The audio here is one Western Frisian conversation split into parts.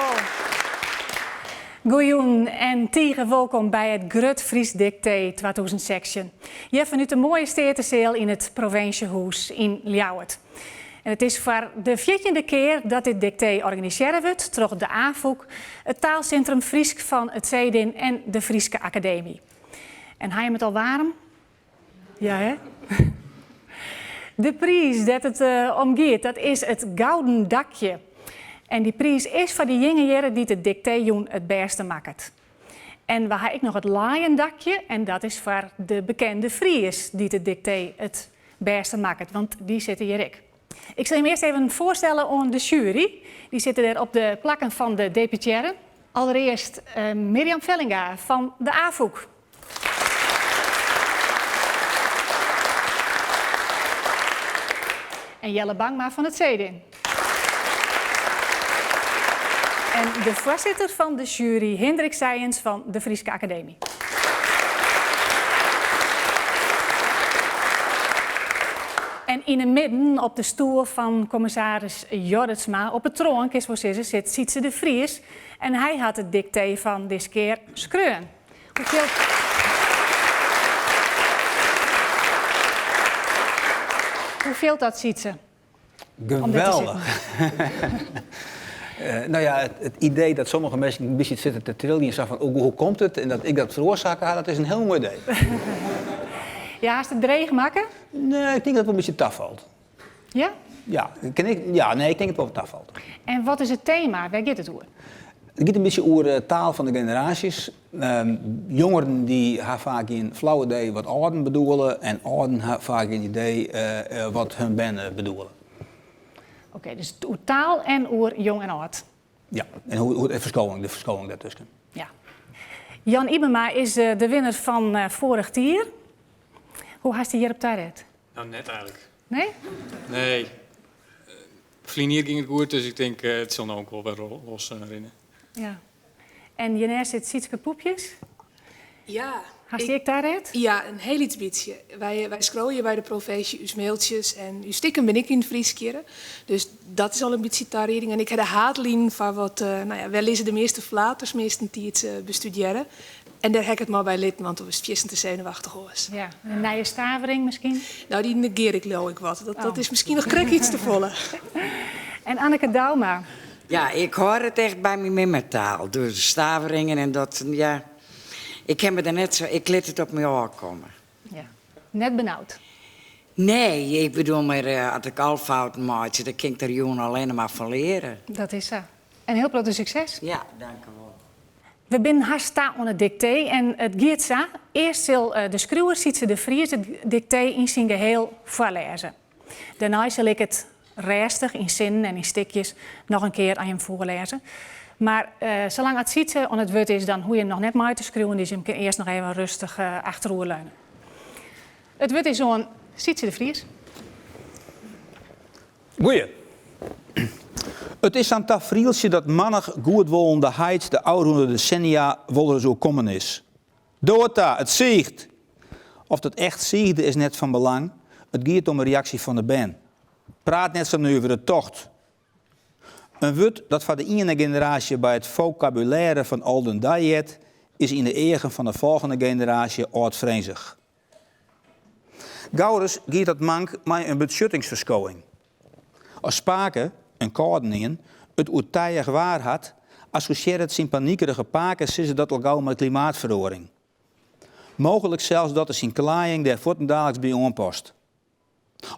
Tankewol. Goejûn en tige wolkom by it Grut Frysk Diktee 2016. Hjir fanút de moaie Steateseal yn it Provinsjehûs yn Ljouwert. En it is foar de fjirtjinde kear dat dit diktee organisearre wurdt troch de Afûk, it Taalsintrum Frysk fan it Cedin en de Fryske Akademy. En ha jim it al waarm? Ja hè? De priis dêr't it om giet, dat is it Gouden Dakje. En dy priis is foar dyjinge hjirre dy't it diktee jûn it bêste makket. En we ha ek noch it Laaien Dakje en dat is foar de bekende Fries dy't it diktee it bêste makket, want dy sitte hjir ek. Ik sil jim earst even foarstelle oan de sjuery. Dy sitte dêr op de plakken fan de deputearren. Allerearst Mirjam Vellinga fan de Afûk. En Jelle Bangma fan it Cedin. En de foarsitter fan de sjuery, Hindrik Sijens fan de Fryske Akademy. En yn 'e midden, op de stoel fan kommissaris Jorritsma, op 'e troan, kinst wol sizze, sit Sietse de Vries. En hy hat it diktee fan diskear skreaun. Hoe fielt dat, Sietse? Geweldich! No ja, it idee dat sommige minsken in bytsje sitte te triljen sa fan hoe komt it en dat ik dat feroarsake ha, dat is in hiel moai idee. Ja, hast it dreech makke? Nee, ik tink dat it wol in bytsje tafalt. Ja? Ja, kin ik, ja, nee, ik tink dat it wol tafalt. En wat is it tema? Wêr giet it oer? It giet in bytsje oer de taal fan de generaasjes. Jongeren dy ha faak gjin flau idee wat âlden bedoele en âlden ha faak gjin idee wat hun bern bedoele. Oké, dus oer taal en oer jong en âld. Ja, en hoe de ferskowing, de ferskowing dêrtusken. Ja. Jan Ybema is de winner fan foarich jier. Hoe hast dy hjirop taret? Nou, net eigenlik. Nee? Nee. Ferline jier gyng it goed, dus ik tink it sil no ek wol wer los rinne. Ja. En hjirneist sit Sietske Poepjes. Ja. Hast dy ek taret? Ja, in hiel lyts bytsje. Wy, wy skriuwe hjir by de provinsje ús mailtsjes en ús stikken binne ek yn it Frysk hjirre. Dus dat is al in bytsje tarieding. En ik ha de haadlinen foar wat, no ja, wêr lizze de measte flaters meastentiids bestudearre. En dêr ha ik it mar by litten, want dan wurdst fierstente senuwachtich oars. Ja, in nije stavering miskien? No, dy negear ik leau ik wat. Dat, dat is miskien noch krekt iets te folle. En Anneke Douma? Ja, ik hâld it echt by myn memmetaal. Dus de staveringen en dat, ja. Ik kin me der net sa, ik lit it op my ôfkomme. Ja. Net benaud? Nee, ik bedoel mar, as ik al fouten meitsje, dan kin ik der jûn allinne mar fan leare. Dat is sa. En hiel protte sukses. Ja, dankewol. We binne hast ta oan it diktee en it giet sa, earst sil de skriuwer Sietse de Vries it diktee yn syn geheel foarlêze. Dêrnei sil ik it rêstich yn sinnen en yn stikjes noch in kear oan jim foarlêze. Mar salang at Sietse oan it wurd is, dan hoege jim noch net mei te skriuwen, dus jim kinne earst noch even rêstich achteroerleune. It wurd is oan Sietse de Vries. Goeie. It is sa'n tafrieltsje dat mannich goedwollende heit de ôfrûne desennia wolris oerkommen is. Doar ta, it siicht! Oft it echt siigde is net fan belang, it giet om 'e reaksje fan de bern. Praat net sa nuver, it tocht. In wurd dat foar de iene generaasje by it fokabulêre fan aldendei heart, is yn 'e eagen fan 'e folgjende generaasje âldfrinzich. Gauris giet dat mank mei in betsjuttingsferskowing. As pake, in kâlden ien, it oer tijich waar hat, assosjearret syn panikerige pakesizzer dat al gau mei klimaatferoaring. Mooglik sels dat er syn klaaiïng dêr fuortendaliks by oanpast.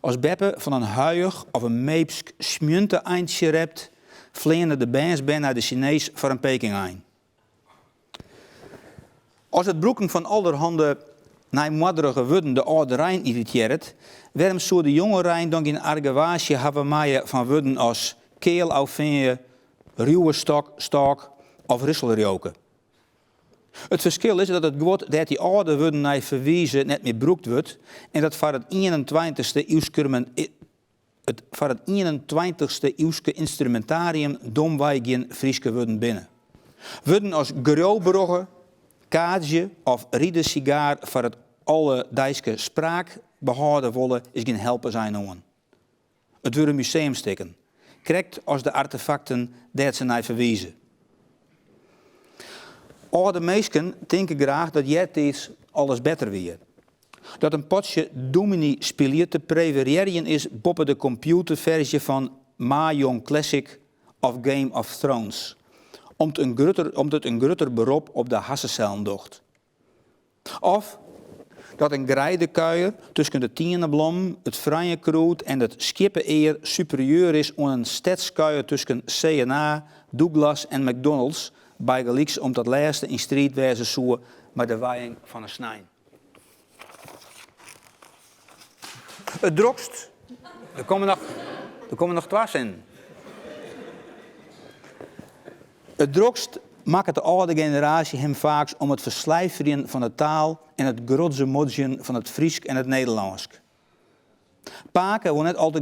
As beppe fan in huiich of in meepsk smjunte-eintsje rept, fleane de bernsbern nei de Sinees foar in Pekingein. As it brûken fan alderhande nijmoadrige wurden de âlderein yrritearret, wêrom soe de jongerein dan gjin argewaasje hawwe meie fan wurden as kealôffinje, ruwe stok, stôk of risselrjoke? It ferskil is dat it guod dêr't dy âlde wurden nei ferwize net mear brûkt wurdt en dat foar it ienentweintichste it foar it ienentweintichste iuwske ynstrumintarium domwei gjin Fryske wurden binne. Wurden as grjobrogge, kaadzje of ridesigaar foar it alledeiske spraak behâlde wolle is gjin helpersein oan. It wurde museumstikken, krekt as de artefakten dêr't se nei ferwize. Alde minsken tinke graach dat eartiids alles better wie. Dat in potsje dûminy spylje te preferearjen is boppe de kompjûterferzje fan Mahjong Classic of Game of Thrones, om't it in grutter berop op de harsensellen docht. Of dat in greidekuier tusken de teaneblommen, it franjekrûd en it skippe-ear superieur is oan in stedskuier tusken C&A, Douglas en McDonald's, bygelyks om't dat lêste yn striid wêze soe mei de wijing fan 'e snein. It drokst. Der komme noch, der komme noch twa sinnen. It drokst makket de âlde generaasje him faaks om it ferslijferjen fan de taal en it grodzemodzjen fan it Frysk en it Nederlânsk. Pake wol net al te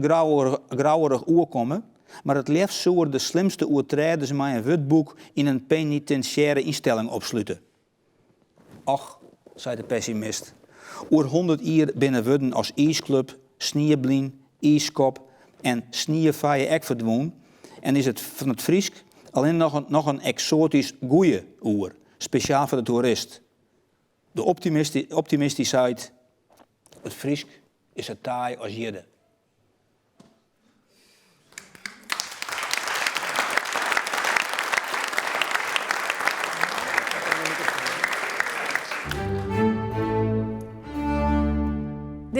grouwerich oerkomme, mar it leafst soe er de slimste oertrêders mei in wurdboek yn in penitinsjêre ynstelling opslute. Och, seit de pessimist, oer hûndert jier binne wurden as iisklup, snieblyn, iiskop en sniefeie ek ferdwûn en is it fan it Frysk allinne noch in eksoatysk goeie oer, spesjaal foar de toerist. De optimist dy seit, it Frysk is sa taai as ierde.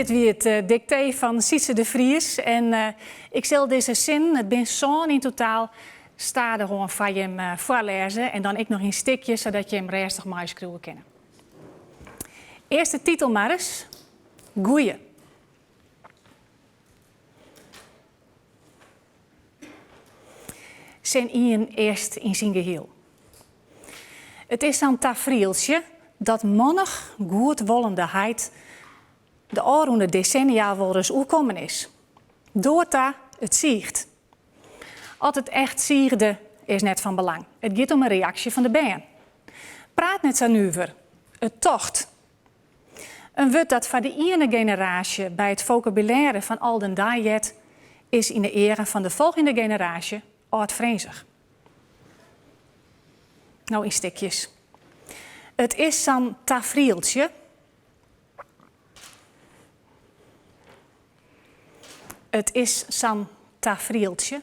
Dit wie it eh, diktee fan Sietse de Vries. En eh, ik sil dizze sinnen, it bin sân yn totaal, stadichoan foar jim eh, foarlêze. En dan ek noch yn stikjes, sadat jim rêstich meiskriuwe kinne. Earste titel mar ris. Goeie. Sin ien earst yn syn gehiel. It is sa'n tafrieltsje dat mannich goedwollende heit de ôfrûne desennia wolris oerkommen is. Doar ta, it siicht. Oft it echt siigde is net fan belang. It giet om in reaksje fan de bern. Praat net sa nuver. It tocht. In wurd dat foar de iene generaasje by it fokabulêre fan aldendei heart, is yn de eagen fan de folgjende generaasje âldfrinzich. No yn stikjes. It is sa'n tafrieltsje. It is sa'n tafrieltsje.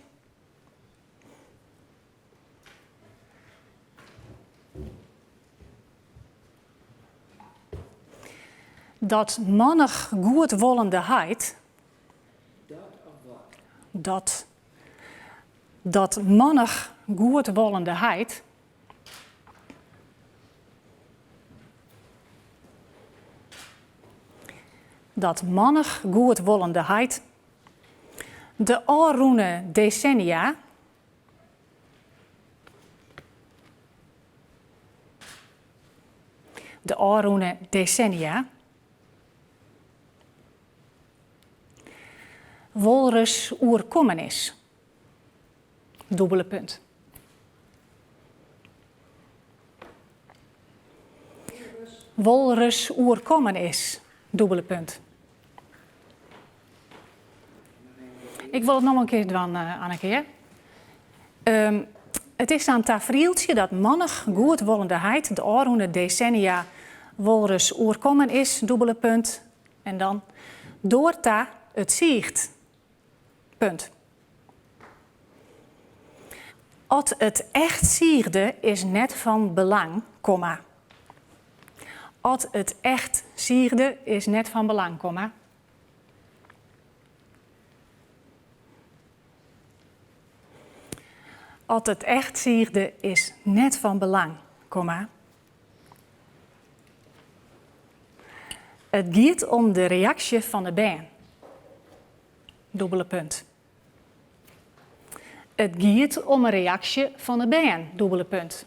Dat mannich goedwollende heit. Dat of wat? Dat. Dat mannich goedwollende heit. Dat mannich goedwollende heit de ôfrûne desennia. De ôfrûne desennia wolris oerkommen is. Dûbele punt. Wolris oerkommen is. Dûbele punt. Ik wol it noch in kear dwaan, eh, Anneke. Hear. It is sa'n tafrieltsje dat mannich goedwollende heit de ôfrûne desennia wolris oerkommen is, dûbele punt, en dan doar ta it siicht, punt. Oft it echt siigde is net fan belang, komma. Oft it echt siigde is net fan belang, komma. Oft it echt siigde is net fan belang, komma. It giet om de reaksje fan de bern. Dûbele punt. It giet om 'e reaksje fan 'e bern, dûbele punt.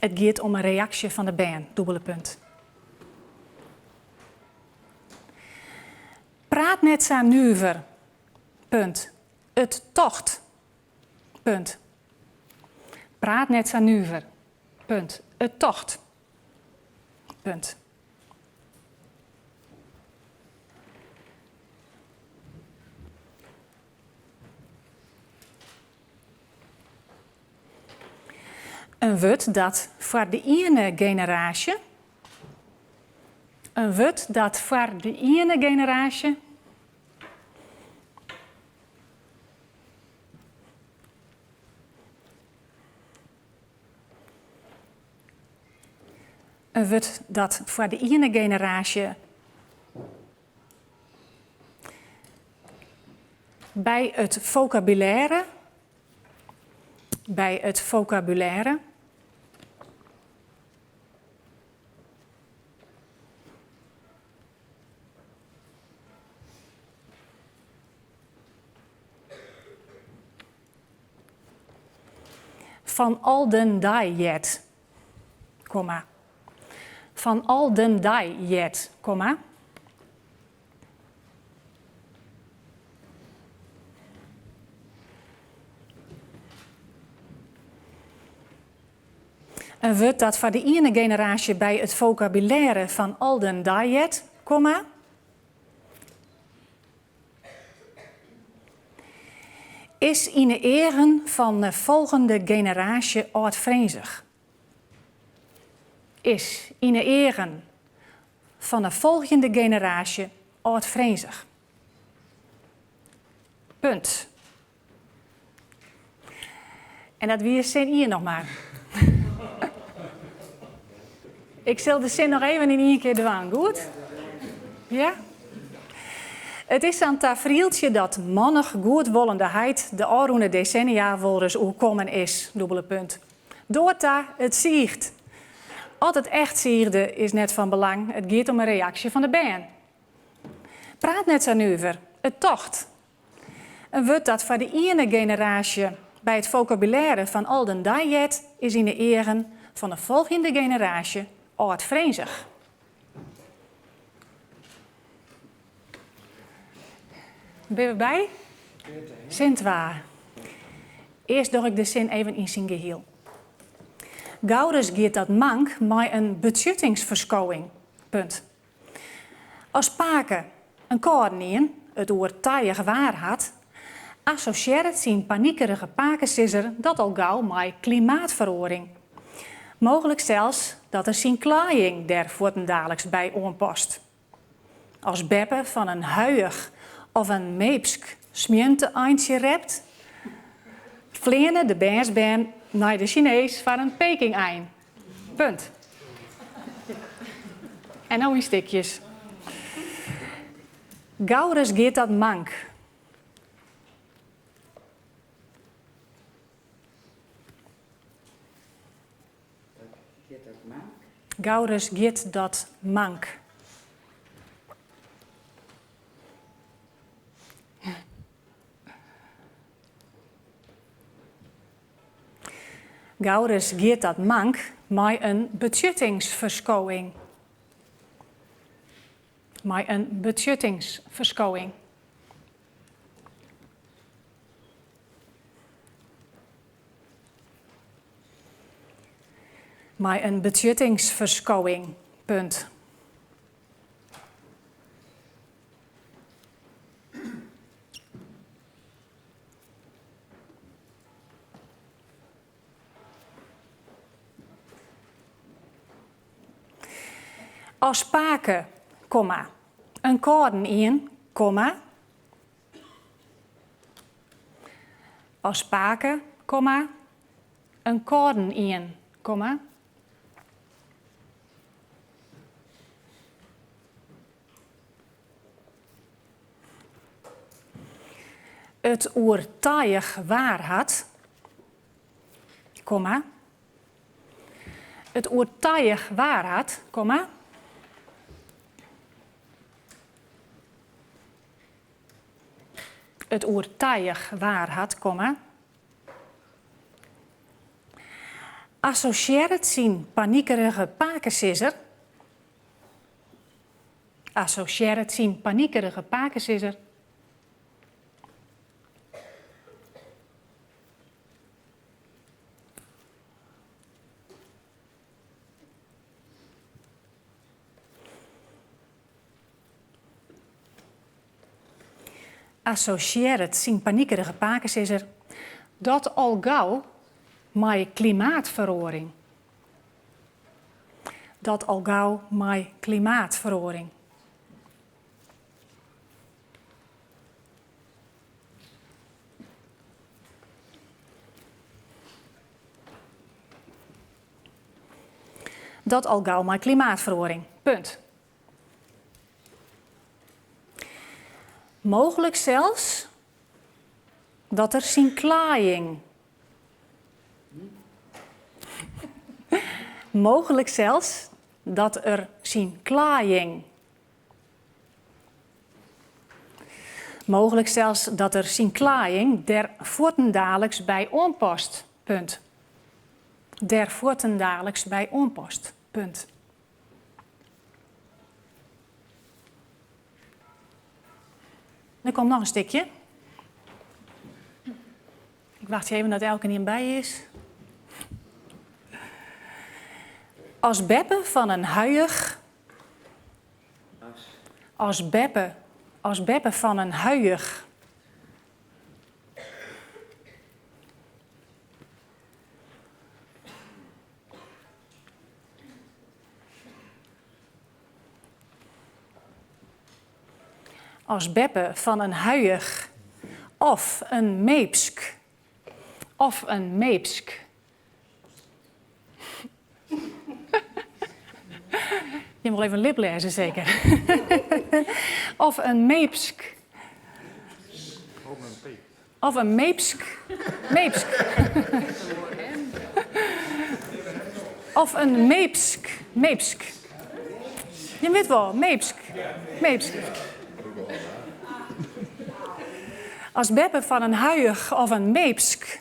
It giet om 'e reaksje fan 'e bern, dûbele punt. Praat net sa nuver, punt. It tocht, punt. Praat net sa nuver, punt. It tocht, punt. In wurd dat foar de iene generaasje. In wurd dat foar de iene generaasje. In wurd dat foar de iene generaasje by it fokabulêre by it fokabulêre Fan al den dei heart, komma. Fan al den dei heart, komma. In wurd dat foar de iene generaasje by it fokabulêre fan al den dei heart, komma. Is yn 'e eagen fan 'e folgjende generaasje âldfrinzich. Is yn 'e eagen fan 'e folgjende generaasje âldfrinzich. Punt. En dat wie sin ien noch mar. Ik sil de sin noch even yn ien kear dwaan, goed? Ja? It is sa'n tafrieltsje dat mannich goedwollende heit de ôfrûne desennia wolris oerkommen is, dûbele punt. Doar ta, it siicht. Oft it echt siigde is net fan belang, it giet om 'e reaksje fan de bern. Praat net sa nuver, it tocht. In wurd dat foar de iene generaasje by it fokabulêre fan al den dei heart, is yn 'e eagen fan 'e folgjende generaasje âldfrinzich. Binne we by? Sin twa. Earst doch ik de sin even yn syn gehiel. Gauris giet dat mank mei in betsjuttingsferskowing. Punt. As pake in kâldenien it oer tijich waar hat, assosjearret syn panikerige pakesizzer dat al gau mei klimaatferoaring. Mooglik sels dat er syn klaaiïng dêr fuortendaliks by oanpast. As beppe fan in huiich of in meepsk smjunte-eintsje rept, fleane de bernsbern nei de Sjinees foar in Peking-ein. Punt. En no yn stikjes. Gauris giet dat mank. Gauris giet dat mank. Gauris giet dat mank mei in betsjuttingsferskowing. Mei in betsjuttingsferskowing. Mei in betsjuttingsferskowing. Punt. As pake, komma, in kâlden ien, komma. As pake, komma, in kâlden ien, komma. It oer taaiich waar hat, komma. It oer taaiich waar hat, komma. It oer taaiich waar hat, komma. Assosjearret syn panikerige pakesizzer. Assosjearret syn panikerige pakesizzer. Assosjearret syn panikerige pakesizzer dat al gau. mei klimaatferoaring. Dat al gau mei klimaatferoaring. Dat al gau mei klimaatferoaring. Punt. Mooglik sels dat er syn klaaiïng. Mooglik sels dat er syn klaaiïng. Mooglik sels dat er syn klaaiïng der fuortendaliks by oanpast. Punt. Der fuortendaliks by oanpast. Punt. Der komt noch in stikje. Ik wachtsje even dat elkenien by is. As beppe fan in huiig. As beppe, as beppe fan in huiig. As beppe fan in huiig of in meepsk. Of in meepsk. Je wol even liplêze seker. Of in meepsk. Of in meepsk. Meepsk. Of in meepsk. Meepsk. Je wit wol, meepsk. Meepsk. As beppe fan in huiig of in meepsk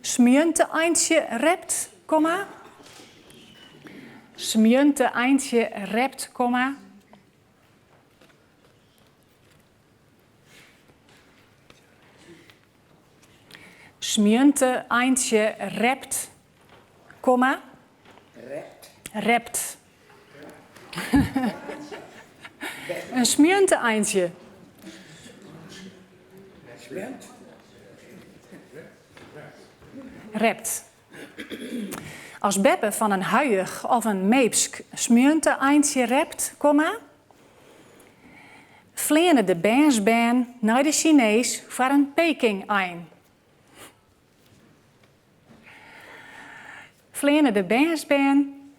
smjunte-eintsje rept, komma. Smjunte-eintsje rept, komma. Smjunte eintsje rept, komma. Rept. Rept. In smjunte eintsje. Smjunt. Rept. As beppe fan in huiig of in meepsk smjunte eintsje rept, komma. Fleane de bernsbern nei de Sinees foar in Peking-ein. Fleane de bernsbern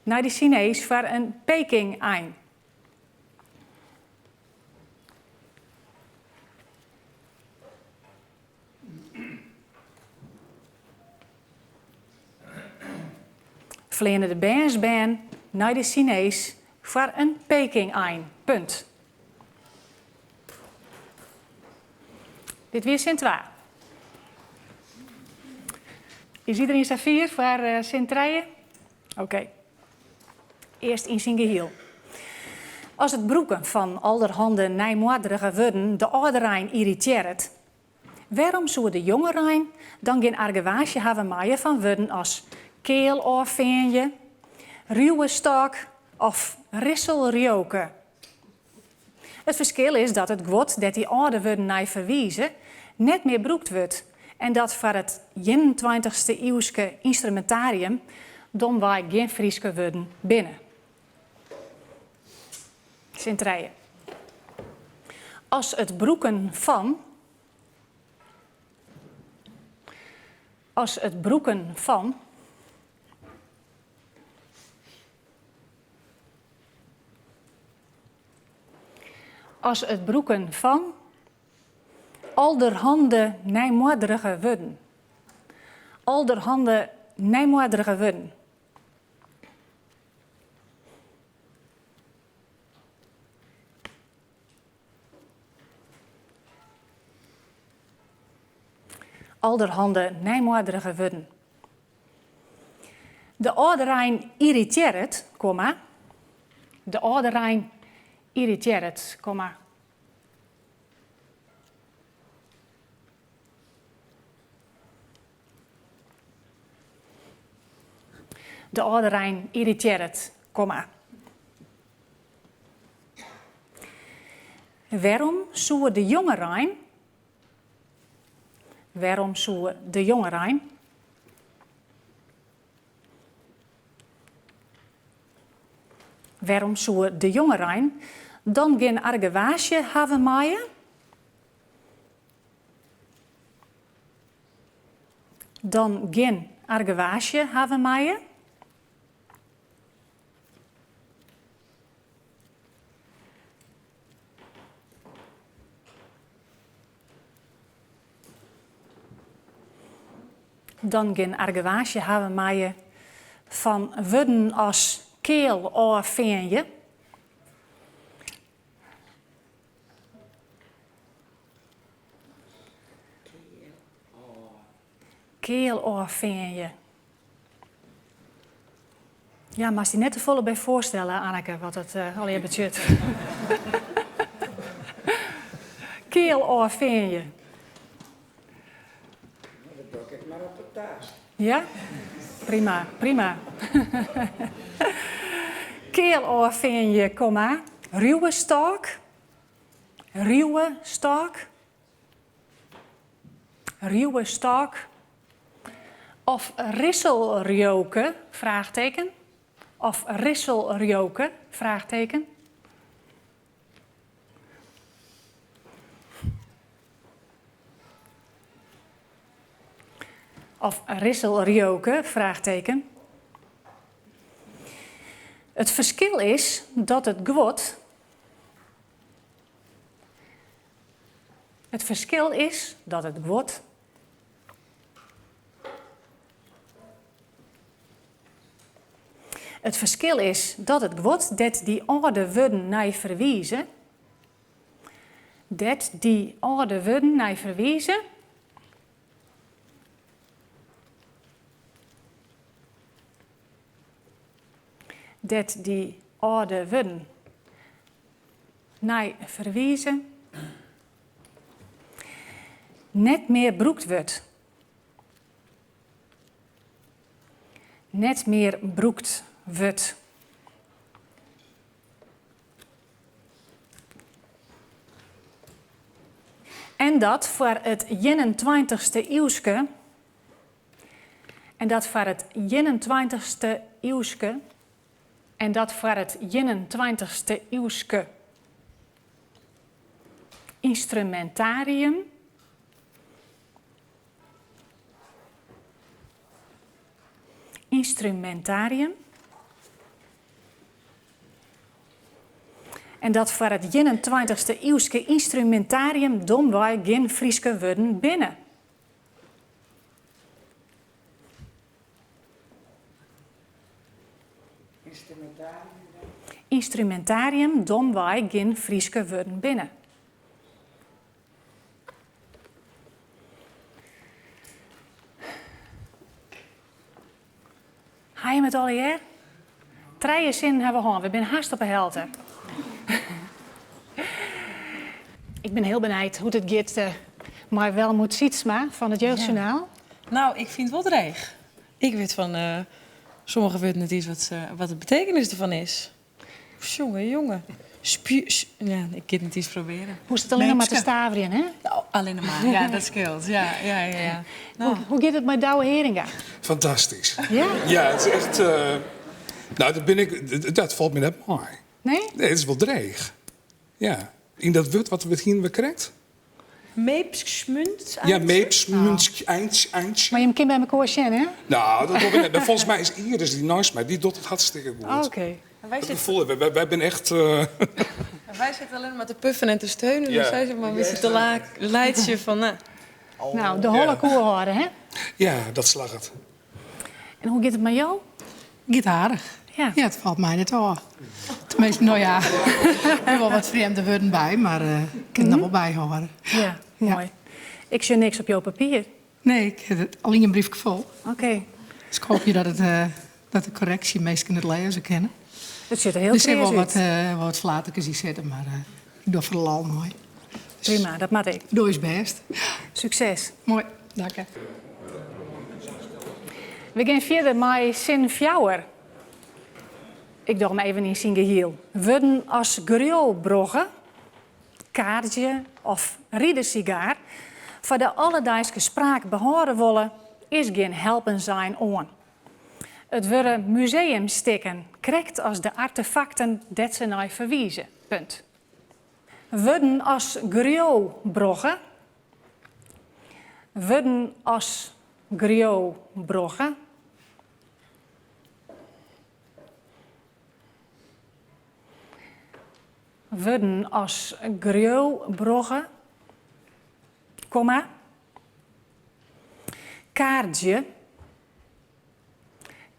nei de Sinees foar in Peking-ein. Fleane de bernsbern nei de Sinees foar in Peking-ein. Punt. Dit wie sin twa. Is iderien safier foar sin trije? Oké. Earst yn syn gehiel. As it brûken fan alderhande nijmoadrige wurden de âlderein yrritearret, wêrom soe de jongerein dan gjin argewaasje hawwe meie fan wurden as kealôffeanje, ruwe stôk of risselrjoke? It ferskil is dat it guod dêr't dy âlde wurden nei ferwize net mear brûkt wurdt en dat foar it ienentweintichste iuwske ynstrumintarium domwei gjin Fryske wurden binne. Sin trije. As it brûken fan. As it brûken fan. As it brûken fan alderhande nijmoadrige wurden. Alderhande nijmoadrige wurden. Alderhande nijmoadrige wurden. De âlderein yrritearret, komma. De âlderein yrritearret, komma. De âlderein yrritearret, komma. Wêrom soe de jongerein Wêrom soe de jongerein. Wêrom soe de jongerein dan gjin argewaasje hawwe meie? Dan gjin argewaasje hawwe meie? Dan gjin argewaasje hawwe meie fan wurden as keal ôffeanje. Keal ôffeanje. Ja, moatst dy net te folle by foarstelle, Anneke, wat dat allegear betsjut. Keal ôffeanje. Dat doch ik mar op de taast. Ja? Prima, prima. Keal ôffeanje, komma, ruwe stôk, ruwe stôk. Ruwe stôk of risselrjoke? Vraagteken. Of risselrjoke? Vraagteken. Of risselrjoke? Vraagteken. It ferskil is dat it guod It ferskil is dat it guod. It ferskil is dat it guod dêr't dy âlde wurden nei ferwize, dêr't dy âlde wurden nei ferwize, dêr't dy âlde wurden nei ferwize net mear brûkt wurdt. Net mear brûkt wurdt. En dat foar it ienentweintichste iuwske En dat foar it ienentweintichste iuwske En dat foar it ienentweintichste iuwske ynstrumentarium. Ynstrumentarium. En dat foar it ienentweintichste iuwske ynstrumintarium domwei gjin Fryske wurden binne. Ynstrumentarium domwei gjin Fryske wurden binne. Ha jim it allegear? Trije sinnen hawwe we hân. We binne hast op 'e helte. Ik bin hiel benijd hoe't it giet eh, mei Welmoed Sietsma fan it Jeugdjournaal. Nou, ik fyn it wol dreech. Ik wit fan eh, sommige wurden net iens wat, wat de betekenis derfan is. Jonge, jonge. Spu ja, ik kin it net iens probearje. Hoechst it allinnich mar te staverjen, hè? Oh, allinnich mar, ja, dat skeelt. Ja, ja, ja, ja. Nou. Hoe, hoe giet it mei Douwe Heeringa? Fantastysk. Ja? Ja, it is echt. Uh, nou, dat bin ik, dat falt my net mei. Nee? Nee, it is wol dreech. Ja. Yn dat wurd, wat hiene we krekt? Meepsmunt. Ja, meepsmunt, eintsje, eintsje. Mar jim kinne by mekoar sjen, hè? Nou, dat doch ik net. Folgens my is Iris dy neist my, dy docht it hartstikke goed. Oké. Dat gefoel, wy binne echt. Wy sitte allinnich mar te puffen en te steunen. Ja. Sy sit mar in bytsje te laitsjen fan, nou. Nou, de holle koel hâlde, hè? Ja, dat slagget. En hoe giet it mei jo? Giet aardich. Ja. Ja, it falt my net ôf. Teminsten, no ja, der binne wol wat frjemde wurden by, mar eh, ik kin it noch wol byhâlde. Ja, moai. Ik sjoch niks op jo papier. Nee, ik ha it al ien briefke fol. Oké. Dus ik hoopje dat, it, eh, dat de korreksjeminsken it lêze kinne. It sjocht der hiel Der sit wol kreas wat, út. eh, wat flaterkes yn sitte, mar eh, ik doch foar de lol mei. Prima, dat moat ek. Doe ús bêst. Sukses. Moai, dank. We gean fierder mei sin fjouwer. Ik doch him even yn syn gehiel. Wurden as greaubrogge, kaartsje of ridersigaar foar de alledeiske spraak behâlde wolle, is gjin helpensein oan. It wurde museumstikken. Krekt as de artefakten dêr't se nei ferwize. Punt. Wurden as griuwbrogge. Wurden as griuwbrogge. Wurden as griuwbrogge, komma, kaartsje,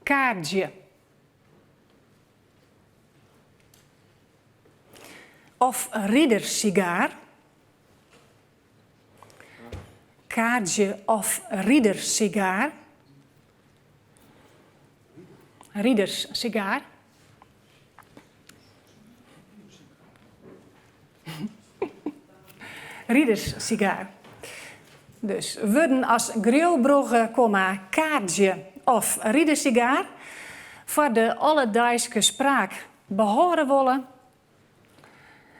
kaartsje. Of ridersigaar, kaartsje of ridersigaar, riderssigaar. Riderssigaar. Dus wurden as griuwbrogge, komma, kaartsje of riderssigaar foar de alledeiske spraak behâlde wolle,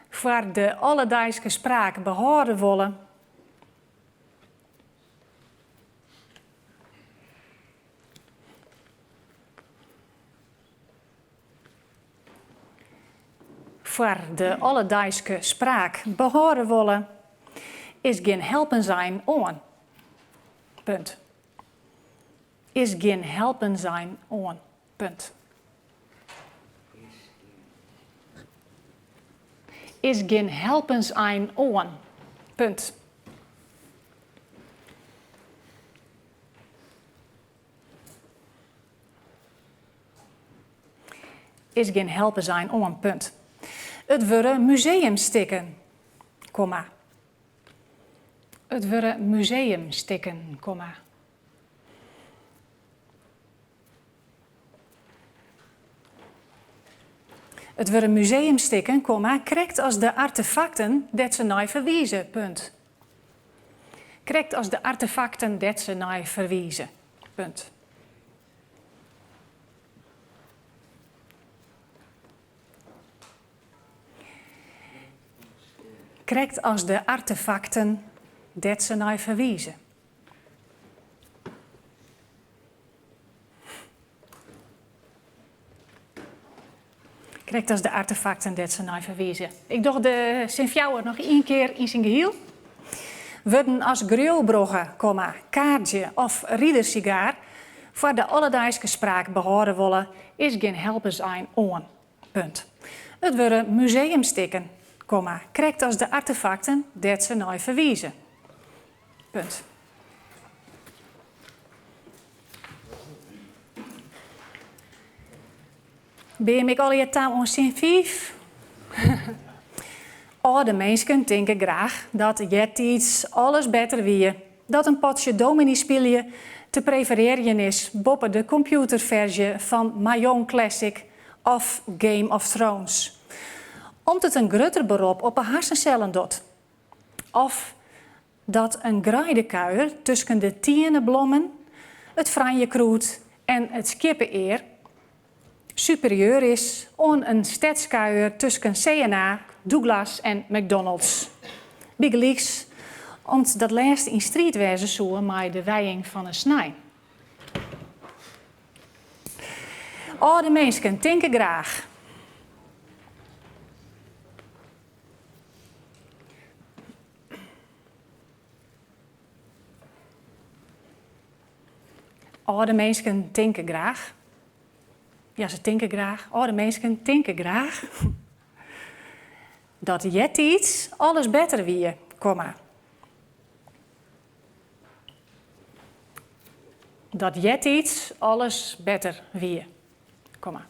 foar de alledeiske spraak behâlde wolle. Foar de alledeiske spraak behâlde wolle, is gjin helpensein oan. Punt. Is gjin helpensein oan. Punt. Is gjin helpensein oan. Punt. Is gjin helpensein oan. Punt. It wurde museumstikken. Komma. It wurde museumstikken. Komma. It wurde museumstikken, komma, krekt as de artefakten dêr't se nei ferwize. Punt. Krekt as de artefakten dêr't se nei ferwize. Punt. Krekt as de artefakten dêr't se nei ferwize. Krekt as de artefakten dêr't se nei ferwize. Ik doch de sin fjouwer noch ien kear yn syn gehiel. Wurden as griuwbrogge, komma, kaartsje of ridersigaar foar de alledeiske spraak behâlde wolle, is gjin helpensein oan. Punt. It wurde museumstikken, komma, krekt as de artefakten dêr't se nei ferwize. Punt. Beam ik allegear ta oan sin fiif? Alde minsken tinke graach dat eartiids alles better wie, dat in potsje dominy spylje te preferearjen is boppe de kompjûterferzje fan Mahjong Classic of Game of Thrones. Om't it in grutter berop op 'e harsensellen docht. Of dat in greidekuier tusken de tineblommen, it franjekrûd en it skieppeear superieur is oan in stedskuier tusken C&A, Douglas en McDonald's. Bygelyks om't dat lêste yn striid wêze soe mei de wijing fan 'e snein. Alde minsken tinke graach. Alde minsken tinke graach. Ja, se tinke graach. Alde minsken tinke graach dat eartiids alles better wie, komma. Dat eartiids alles better wie, komma.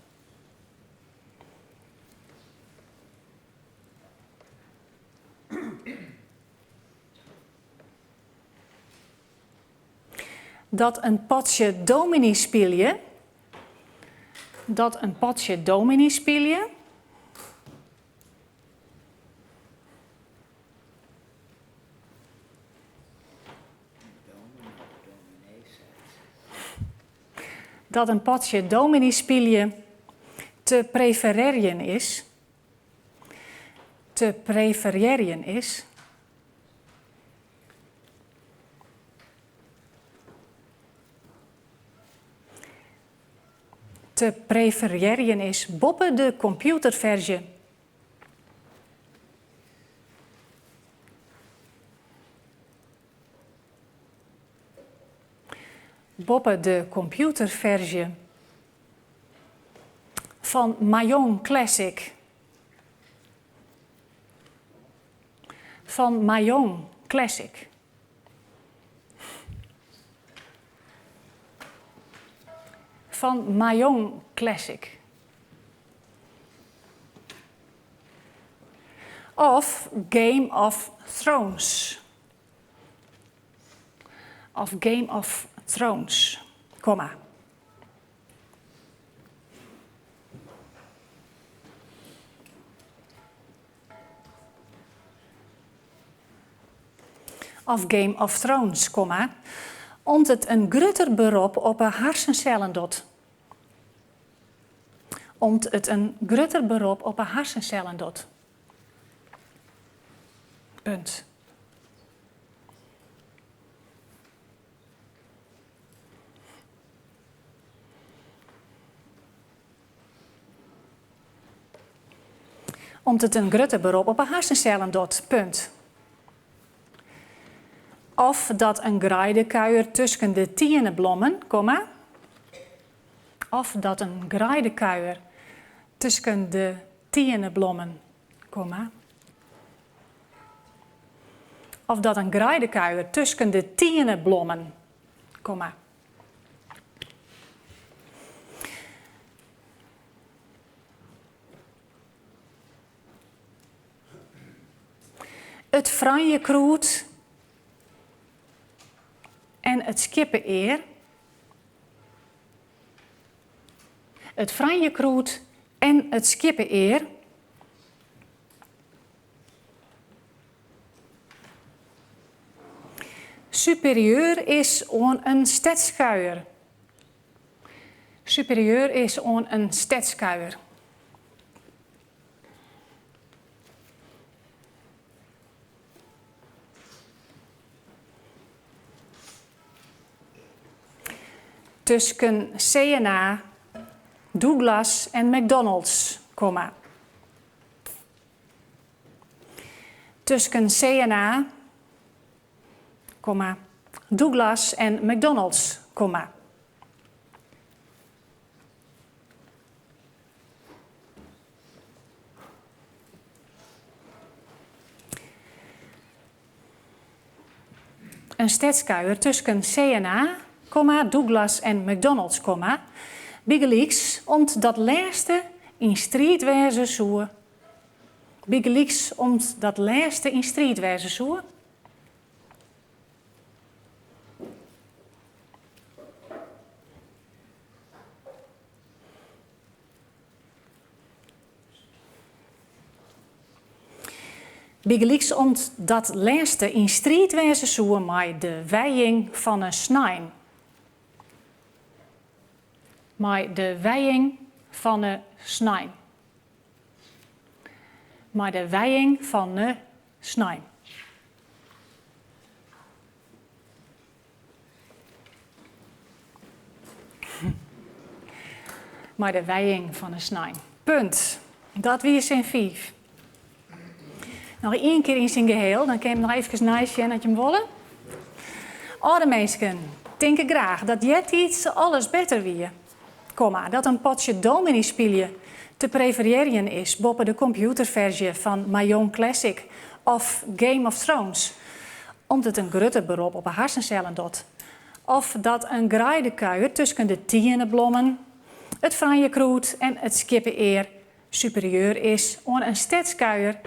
Dat in potsje dominy spylje. Dat in potsje dominy spylje. Dat in potsje dominy spylje te preferearjen is. Te preferearjen is. Te preferearjen is boppe de kompjûterferzje. Boppe de kompjûterferzje fan Mayong Classic. Fan Mayong Classic. Fan Mayong Classic. Of Game of Thrones. Of Game of Thrones, komma. Of Game of Thrones, komma, om't it in grutter berop op 'e harsensellen docht. Om't it in grutter berop op 'e harsensellen docht. Punt. Om't it in grutter berop op 'e harsensellen docht. Punt. Of dat in greidekuier tusken de tienneblommen, komma. Of dat in greidekuier tusken de tienneblommen, komma. Of dat in greidekuier tusken de tienneblommen, komma. It franjekrûd en it skieppe-ear. It franjekrûd en it skieppe-ear. Superieur is oan in stedskuier. Superieur is oan in stedskuier. Tusken C&A, Douglas en McDonald's, komma. Tusken C&A, komma, Douglas en McDonald's, komma. In stedskuier tusken C&A, komma, Douglas en McDonald's, komma, bygelyks om't dat lêste yn striid wêze soe. Bygelyks om't dat lêste yn striid wêze soe. Bygelyks om't dat lêste yn striid wêze soe mei de wijing fan 'e snein. Mei de wijing fan 'e snein. Mei de wijing fan 'e snein. Mei de wijing fan 'e snein. Punt. Dat wie sin fiif. Noch ien kear yn syn geheel, dan kin je him noch efkes neisjen as je him wolle. Alde minsken tinke graach dat eartiids alles better wie. Komma, dat in potsje dominy spylje te preferearjen is boppe de kompjûterferzje fan Mahjong Classic of Game of Thrones, om't it in grutter berop op 'e harsensellen docht. Of dat in greidekuier tusken de tienneblommen, it franjekrûd en it skieppe-ear superieur is oan in stedskuier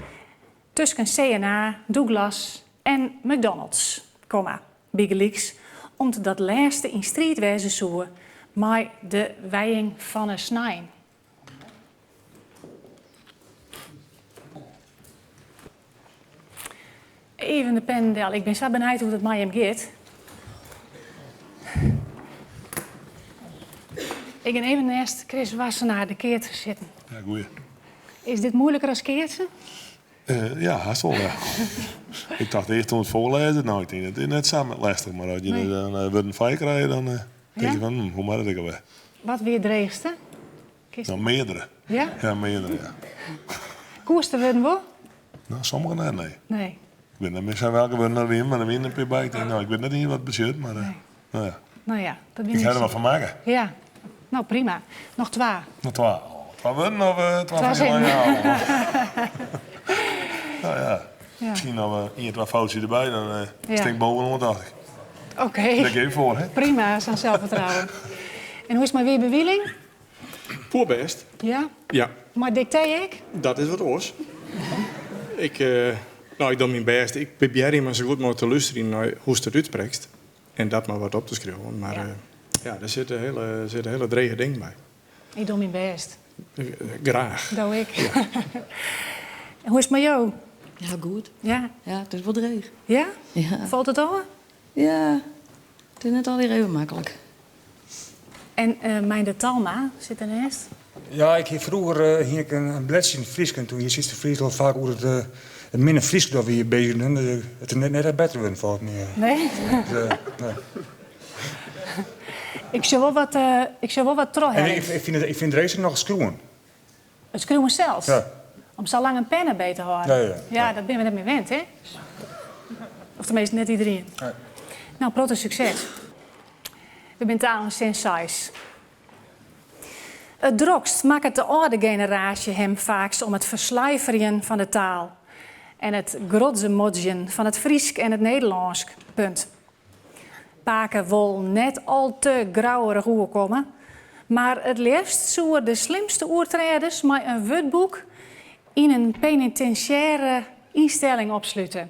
tusken C&A, Douglas en McDonald's, komma, bygelyks om't dat lêste yn striid wêze soe mei de wijing fan 'e snein. Even de pen del. Ik bin sa benijd hoe't it mei jim giet. Ik gean even neist Chris Wassenaar de keatser sitten. Ja, goeie. Is dit moeilijker as keatsen? Eh, ja, hast wol, ja. ik tocht earst oan it foarlêzen. No, ik tink, it is net sa lestich, mar as je nee. dan uh, wurden frij krije, dan uh, tink je fan, hm, hoe moat it ek alwer? Wat wie it dreechste? Kinst... No, meardere. Ja? Ja, meardere, ja. Koest de wurden wol? No, sommige net, nee. Nee. Ik wit net mear sa welke wurden dat wiene, mar der wiene in pear by. Ik tink, no, ik wit net iens wat it betsjut, mar eh, no ja. No ja, dat Ik ha der wat fan makke. Ja. No, prima. Noch twa. Noch twa. Twa wurden of eh, twa Twa fan dy sinnen. lange No ja. Ja. Miskien noch eh, ien, twa foutsjes derby, dan eh Ja. stean ik bovenaan, tocht ik. Oké. Dêr gean ik foar, hè? Prima, sa'n zelfvertrouwen. En hoe is it mei Wiebe Wieling? Poerbêst. Ja? Ja. Mei diktee ek? Dat is wat oars. Ik, eh, no, ik doch myn bêst. Ik probearje mar sa goed mooglik te lústerjen nei hoe'tst it útsprekst. En dat mar wat op te skriuwen. Mar ja, ja dêr sitte hiele, sitte hiele drege dingen by. Ik doch myn bêst. Graach. Do ek. En hoe is it mei jo? Ja, goed. Ja? Ja, it is wol dreech. Ja? Ja. Falt it ôf? Ja, it is net altyd even maklik. En uh, Meindert Talma sit derneist. Ja, ik hie froeger eh, hie ik in bledsje yn it Frysk en toen hie Sietske de Vries al faak oer it, eh, it minne Frysk dat we hjir bezigen. It is net, net echt better wurden folgens my. Nee? Dus, eh, nee. Ik sil wol wat, uh, ik sil wol wat En trochheljen. ik, ik fyn it, ik fyn it dreechste noch it skriuwen. It skriuwen sels? Ja. Om sa lang in penne beet te hâlden? Ja, ja, ja. dat binne we net mear wend, hè? Of teminsten net iderien. Nee. No, protte sukses. We binne ta oan sin seis. It drokst makket de âlde generaasje him faaks om it ferslijferjen fan de taal en it grodzemodzjen fan it Frysk en it Nederlânsk. Punt. Pake wol net al te grouwerich oerkomme, mar it leafst soe er de slimste oertrêders mei in wurdboek yn in penitinsjêre ynstelling opslute.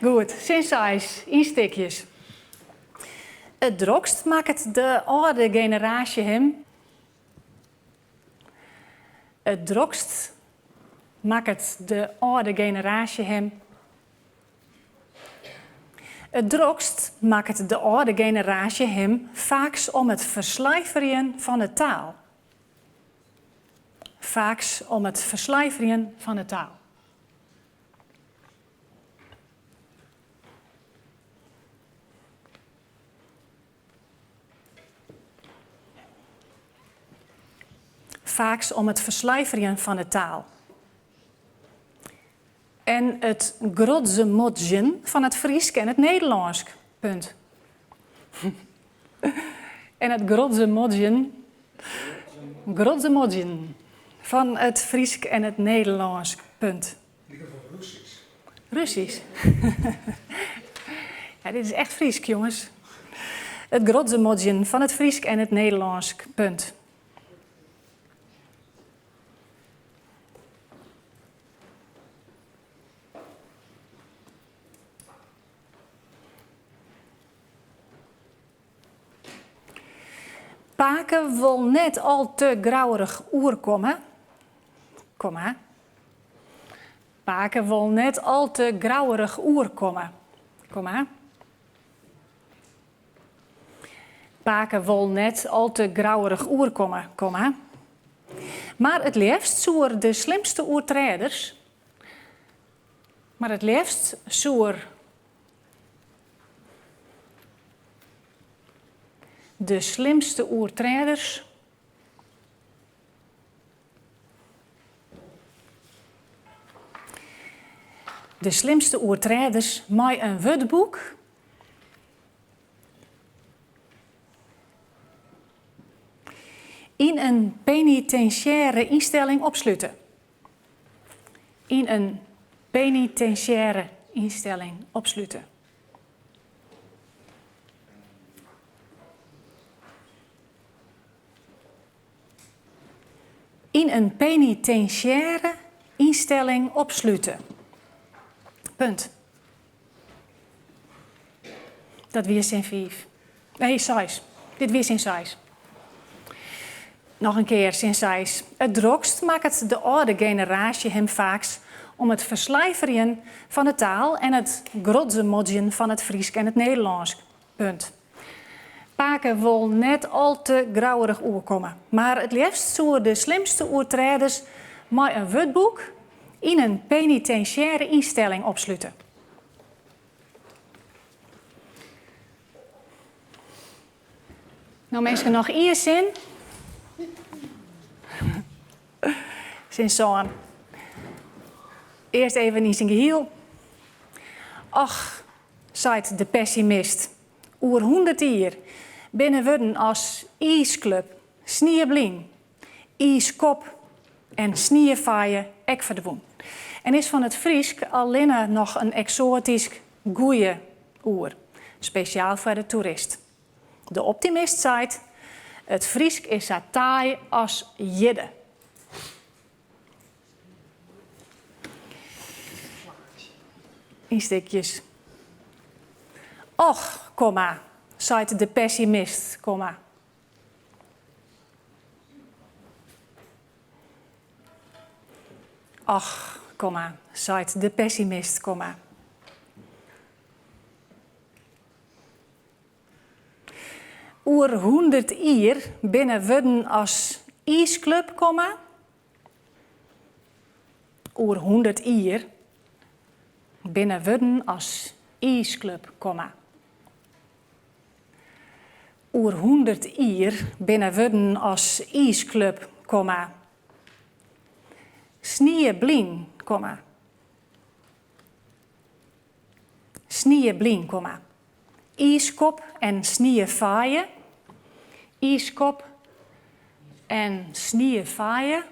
Goed, sin seis, yn stikjes. It drokst makket de âlde generaasje him. It drokst makket de âlde generaasje him. It drokst makket de âlde generaasje him faaks om it ferslijferjen fan 'e taal. Faaks om it ferslijferjen fan 'e taal. Faaks om it ferslijferjen fan 'e taal. En it grodzemodzjen fan it Frysk en it Nederlânsk. Punt. En it grodzemodzjen, grodzemodzjen fan it Frysk en it Nederlânsk. Punt. Russysk. Ja, dit is echt Frysk, jonges. It grodzemodzjen fan it Frysk en it Nederlânsk. Punt. Pake wol net al te grouwerich oerkomme. Komma. Pake wol net al te grouwerich oerkomme. Komma. Pake wol net al te grouwerich oerkomme, komma. Mar it leafst soe er de slimste oertrêders. Mar it leafst soe er de slimste oertrêders. De slimste oertrêders mei in wurdboek. Yn in penitinsjêre ynstelling opslute. Yn in penitinsjêre ynstelling opslute. Yn in penitinsjêre ynstelling opslute. Punt. Dat wie sin fiif. Nee, seis. Dit wie sin seis. Noch in kear, sin seis. It drokst makket de âlde generaasje him faaks om it ferslijferjen fan 'e taal en it grodzemodzjen fan it Frysk en it Nederlânsk. Punt. Pake wol net al te grouwerich oerkomme, mar it leafst soe er de slimste oertrêders mei in wurdboek yn in penitinsjêre ynstelling opslute. No minsken, noch ien sin. Sin sân. Earst even yn syn gehiel. Och, seit de pessimist, oer hûndert jier binne wurden as iisklup, snieblyn, iiskop en sniefaaie ek ferdwûn. En is fan it Frysk allinne noch in eksoatysk goeie oer, spesjaal foar de toerist. De optimist seit, It Frysk is sa taai as jidde. Yn stikjes. Och, komma, seit de pessimist, komma. Och, komma, seit de pessimist, komma. Oer hûndert jier binne wurden as iisklup, komma. Oer hûndert jier binne wurden as iisklup, komma. Oer hûndert jier binne wurden as iisklup, komma. Snieblyn, komma. Snieblyn, komma. Iiskop en sniefaaie. Iiskop en sniefaaie.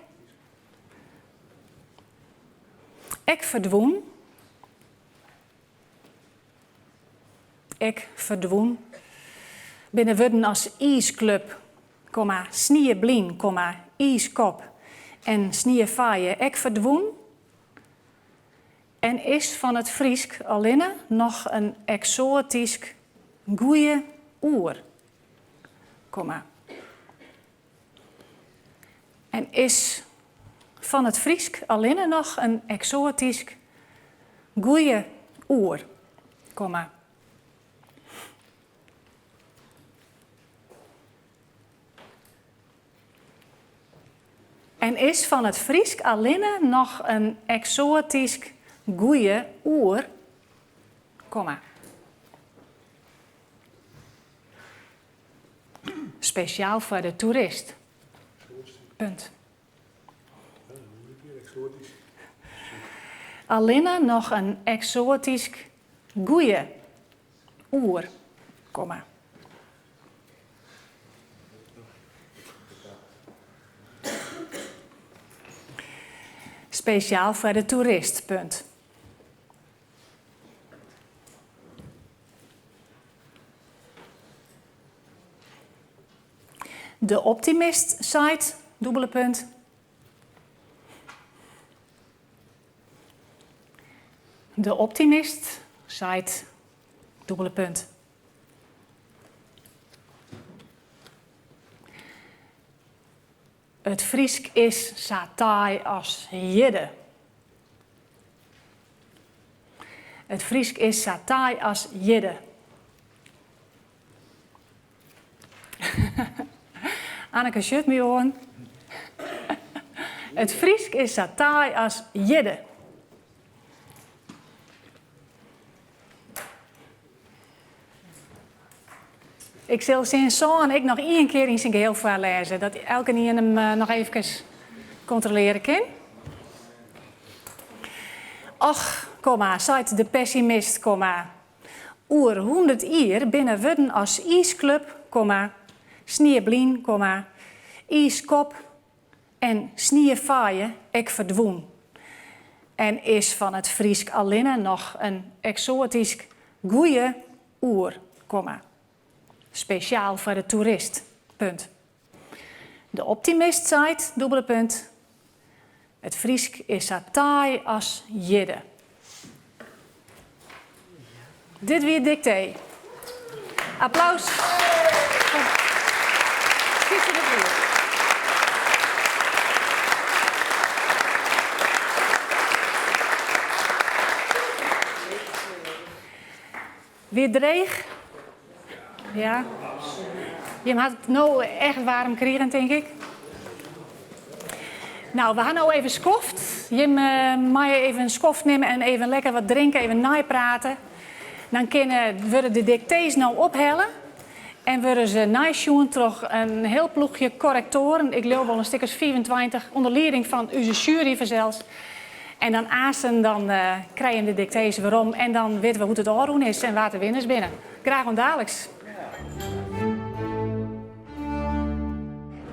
Ek ferdwûn. Ek ferdwûn. Binne wurden as iisklup, komma, snieblyn, komma, iiskop en sniefaaie ek ferdwûn? En is fan it Frysk allinne noch in eksoatysk goeie oer, komma. En is fan it Frysk allinne noch in eksoatysk goeie oer, komma. En is fan it Frysk allinne noch in eksoatysk goeie oer, komma. Spesjaal foar de toerist. Punt. Allinne noch in eksoatysk goeie oer, komma. Spesjaal foar de toerist, punt. De optimist seit, dûbele punt. De optimist seit, dûbele punt. It Frysk is sa taai as jidde. It Frysk is sa taai as jidde. Anneke sjocht my oan. It Frysk is sa taai as jidde. Ik sil sin sân ek noch ien kear yn syn geheel foarlêze, dat elkenien him eh, noch eefkes kontrolearje kin. Och, komma, seit de pessimist, komma. Oer hûndert jier binne wurden as iisklup, komma, snieblyn, komma, iiskop en sniefaaie ek ferdwûn. En is fan it Frysk allinne noch in eksoatysk goeie oer, komma. Spesjaal foar de toerist, punt. De optimist seit, dûbele punt, It Frysk is sa taai as jidde. Dit wie it diktee. Applaus foar Sytse de Vries. Wie it dreech? Ja. Jim hat it no echt waarm krigen, tink ik. Nou, we ha no even skoft. Jim eh, meie even in skoft nimme en even lekker wat drinke, even neiprate. Dan kinne, wurde de diktees no ophelle. En wurde se neisjoen troch in hiel ploechje korrektoaren, ik leau wol in stik as 25, ûnder lieding fan ús sjuery fansels. En dan aansten dan krije jim de diktees werom en dan witte we hoe't it ôfrûn is en wa't de winners binne. Graach oant daliks.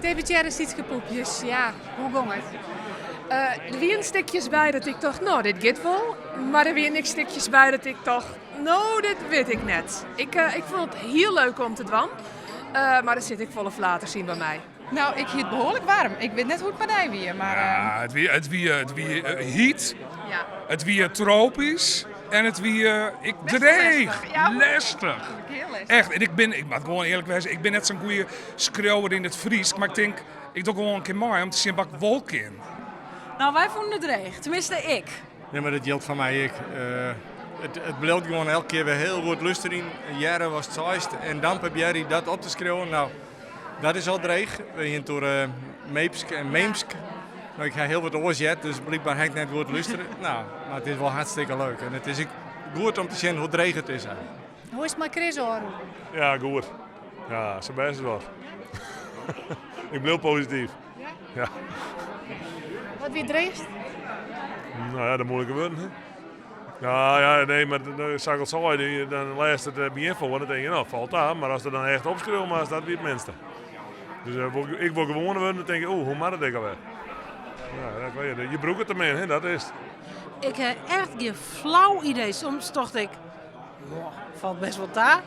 Deputearre Sietske Poepjes, ja, hoe gong it? Der wienen stikjes by dat ik tocht, no, dit giet wol. Mar der wienen ek stikjes by dat ik tocht, no, dit wit ik net. Ik, ik fûn it hiel leuk om te dwaan, mar der sitte ek folle flaters yn by my. No, ik hie it behoarlik waarm. Ik wit net hoe't it mei dy wie, mar. Ja, it wie, it wie, it wie hyt, it wie tropysk en it wie ek dreech, lestich. Echt, en ik bin, ik moat gewoan earlik wêze, ik bin net sa'n goede skriuwer yn it Frysk, mar ik tink, ik doch gewoan in kear mei om te sjen wat ik wol kin. No, wy fûnen it dreech. Tenminste, ik. Nee, mar dat jildt foar my ek. It bliuwt gewoan elke kear wer hiel goed lústerjen. Hearre watst seist en dan probearje dat op te skriuwen. No, dat is al dreech. We hiene it oer Meepsk en Meemsk. No, ik ha hiel wat oars heard, dus blykber ha ik net goed lústere. No, mar it is wol hartstikke leuk en it is ek goed om te sjen hoe dreech it is eigentlik. Hoe is it mei Chris ôfrûn? Ja, goed. Ja, sa bêst as wat. Ik bliuw posityf. Ja. Wat wie it dreechst? No ja, de moeilike wurden. Hè? Nou ja, nee, mar sa't ik al sei, dan lêst it begjin foar en dan tink je, no, falt ta. Mar ast it dan echt opskriuwe moatst, dat wie it minste. Dus ik wol gewoane wurden, dan tink ik, oeh, hoe moat it ek alwer? Ja, dat weet je, je brûke it te min, hè, dat is it. Ik ha echt gjin flau idee. Soms tocht ik, falt best wol ta.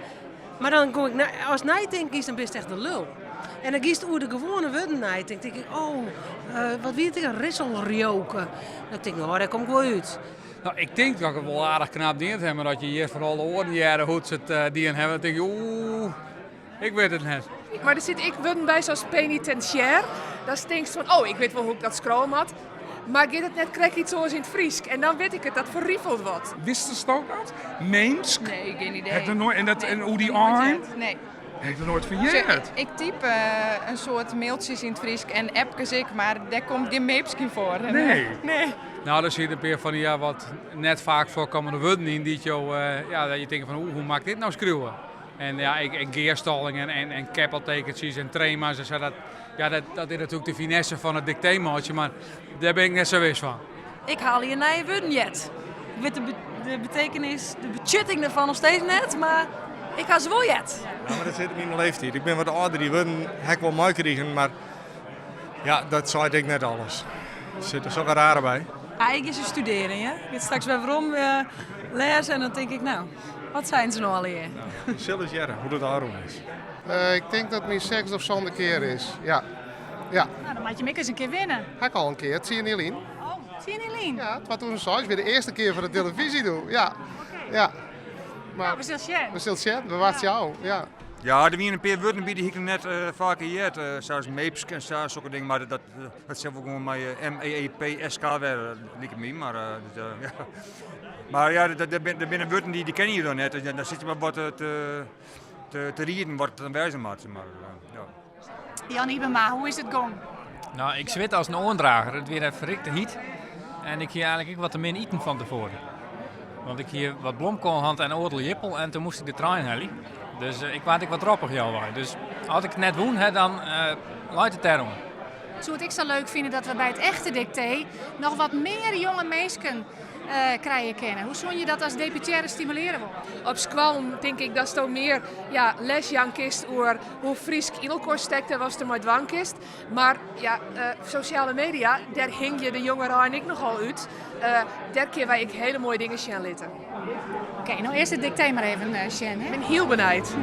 Mar dan kom ik nei, ast neitinken giest, dan bist echt de lul. En dan giest oer de gewoane wurden neitinken. Tink ik, oh, wat wie it ek, risselrjoke. Dan tink ik, oh, dêr kom ik wol út. No, ik tink dat ik it wol aardich knap dien ha, mar as je hjir fan alle oaren hearre hoe't se it dien hawwe, dan tink ik, oeh, ik wit it net. Mar der sitte ek wurden by sa as penitentiair. Dan tinkst fan, oh, ik wit wol hoe't ik dat skriuwe moat. Mar giet it net krekt iets oars yn it Frysk? En dan wit ik it, dat ferrifelt wat. Wistest dat? Meemsk? Nee, gjin idee. Ha ik noch noait, en, dat, en oer dy ein? Nee. Ha ik noch noait fan heard. Ik typ in soad mailtsjes yn it Frysk en appkes ek, mar dêr komt gjin Meepsk yn foar. Nee. Nee. No, der sitte in pear fan dy ja, wat net faak foarkommende wurden yn dy't jo, ja, dat je tinke fan oeh, hoe moat ik dit no skriuwe? En ja, ek, ek gearstallingen en, en keppeltekens en trema's en sa, dat, ja, dat, dat is natuerlik de finesse fan it dikteemeitsjen, mar dêr bin ik net sa wis fan. Ik ha allegear nije wurden heard. Ik wit de, de betekenis, de betsjutting derfan noch steeds net, mar ik ha se wol heard. Ja, mar dat sit him yn de leeftiid. Ik bin wat âlder, dy wurden ha ik wol meikrigen, mar ja, dat seit ek net alles. Der sitte sokke rare by. Ja, ik gean se studearjen, ja. Ik gean straks wer werom lêze en dan tink ik, no, wat seinen se no allegear? We sille ris hearre hoe't it ôfrûn is. Ik tink dat it myn sechsde of sânde kear is, ja. Ja. No, dan moat je him ek ris in kear winne. Ha ik al in kear, tsien jier lyn. Oh, tsien jier lyn? Ja, 2006 wie de earste kear foar de telefyzje doe, ja. Ja. Mar no, we sille sjen. We sille sjen, we wachtsje ôf, ja. Ja, der wiene in pear wurden by dy hie ik noch net faker heard, sa as meepsk en sa, sokke dingen, mar dat, dat sil wol gewoan mei M-E-E-P-S-K wêze, liket my, mar ja. Mar ja, der binne wurden dy kenne je dan net, dus dan sit je mar wat te, te rieden wat it dan wêze moat. Mar, ja. Jan Ybema, hoe is it gong? No, ik swit as in oandrager. It wie in ferrikte hyt. En ik hie eigentlik ek wat te min iten fan tefoaren. Want ik hie wat blomkoal hân en oardel jippel en toen moast ik de trein helje. Dus ik waard ek wat droppich healwei. Dus as ik it net wûn ha, dan leit it dêroan. Soe it ek sa leuk fine dat we by it echte diktee noch wat mear jonge minsken krije kinne? Hoe soene je dat as deputearre stimulearje wolle? Op skoallen tink ik datsto mear ja, les jaan kinst oer hoe Frysk yn elkoar stekt en watst dermei dwaan kinst. Mar ja, sosjale media, dêr hingje de jongerein ek nochal út. Dêr kinne wy ek hiele moaie dingen sjen litte. Oké, no earst it diktee mar even sjen. Ik bin hiel benijd.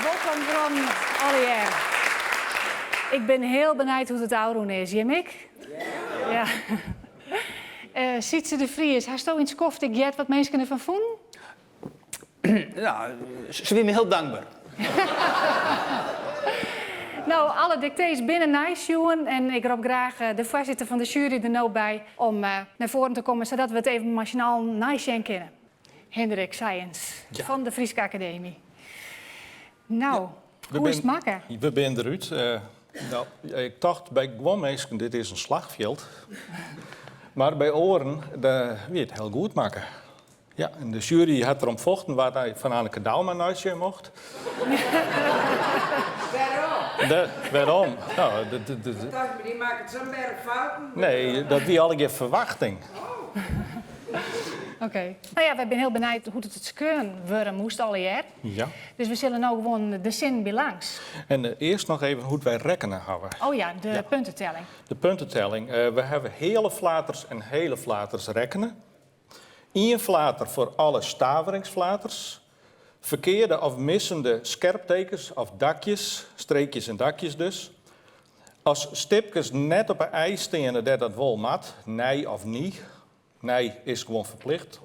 Wolkom werom allegear. Ik bin hiel benijd hoe't it ôfrûn is. Jim ek? Ja. Sietse de Vries, hasto yn it skoft ek heard wat minsken derfan fûnen? Ja, se wiene my hiel dankber. No, alle diktees binne neisjoen en ik rop graach de foarsitter fan de sjuery der no by om nei foaren te kommen sadat we it even mei syn allen neisjen kinne. Hindrik Sijens fan de Fryske Akademy. No, hoe is it makke? We binne derút. No, ik tocht by guon minsken, dit is in slachfjild. Mar by oaren wie it hiel goed makke. Ja, en de sjuery hat derom fochten wa't hy fan Anneke Douma neisjen mocht. Wêrom? Wêrom? No, Dy makket sa'n berch fouten. Nee, dat wie allegear ferwachting. Oké. No ja, wy binne hiel benijd hoe't it skreaun wurde moast allegear. Ja. Dus we sille no gewoan de sinnen by langs. En eh, earst noch even hoe't wy rekkene hawwe. Oh ja, de ja. puntetelling. De puntetelling. Uh, we hawwe heale flaters en hele flaters rekkene. Ien flater foar alle staveringsflaters. Ferkearde of missende skerptekens of dakjes, streekjes en dakjes dus. As stipkes net op 'e i steane dêr't dat wol moat, nij of ny, nij is gewoan ferplicht.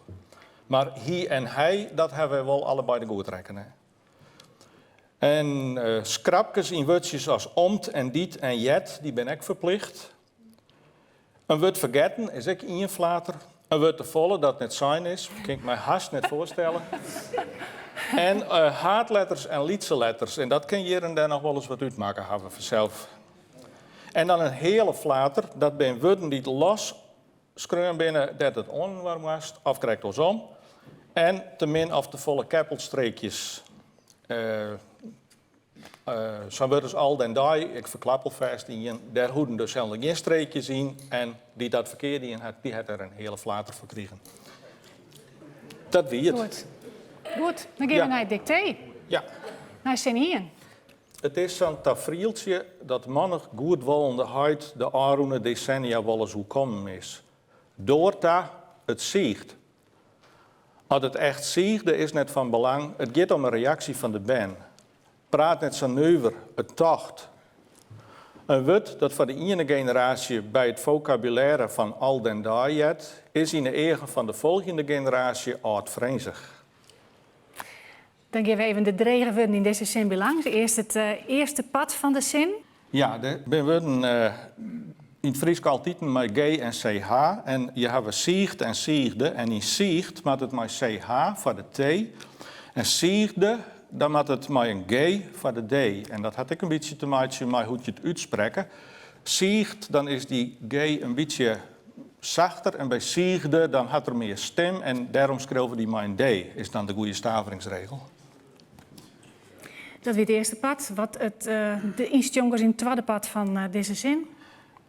Mar hy en hy, dat hawwe wy wol allebeide goed rekkene. En uh, skrapkes yn wurdsjes as om't en dy't en jet, dy binne ek ferplicht. In wurd fergetten is ek ien flater. In wurd te folle dat net sein is, kin ik my hast net foarstelle. En uh, haadletters en lytse letters. En dat kin hjir en dêr noch wolris wat útmakke hawwe fansels. En dan in heale flater, dat binne wurden dy't los skreaun binne dêr't it oaninoar moast, of krekt oarsom. En te min of te folle keppelstreekjes. Uh, Sa'n wurd as al den dei, ik ferklap alfêst ien, dêr hoeden dus hielendal gjin streekjes yn en dy't dat ferkeard dien hat, dy hat der in heale flater foar krigen. Dat wie it. Goed. Goed, dan gean we nei it diktee. Ja. Nei sin ien. It is sa'n tafrieltsje dat mannich goedwollende heit de ôfrûne desennia wolris oerkommen is. Doar ta, it siicht. As it echt siigde is net fan belang, it giet om 'e reaksje fan de bern. Praat net sa nuver, it tocht. In wurd dat foar de iene generaasje by it fokabulêre fan al den dei heart, is yn 'e eagen fan de folgjende generaasje âldfrinzich. Dan gean we even de drege wurden yn dizze sin bylangs. Earst it earste part fan de sin. Ja, der binne wurden yn it Frysk altiten mei G en CH. En je hawwe siicht en siigde. En yn siicht moat it mei CH foar de T. En siigde, dan moat it mei in G foar de D. En dat hat ek in bytsje te meitsjen mei hoe't je it útsprekke. Siicht, dan is dy G in bytsje sachter. En by siigde, dan hat er mear stim. En dêrom skriuwe we dy mei in D, is dan de goede staveringsregel. Dat wie it earste part. Wat it, de ynstjonkers yn it twadde part fan dizze sin?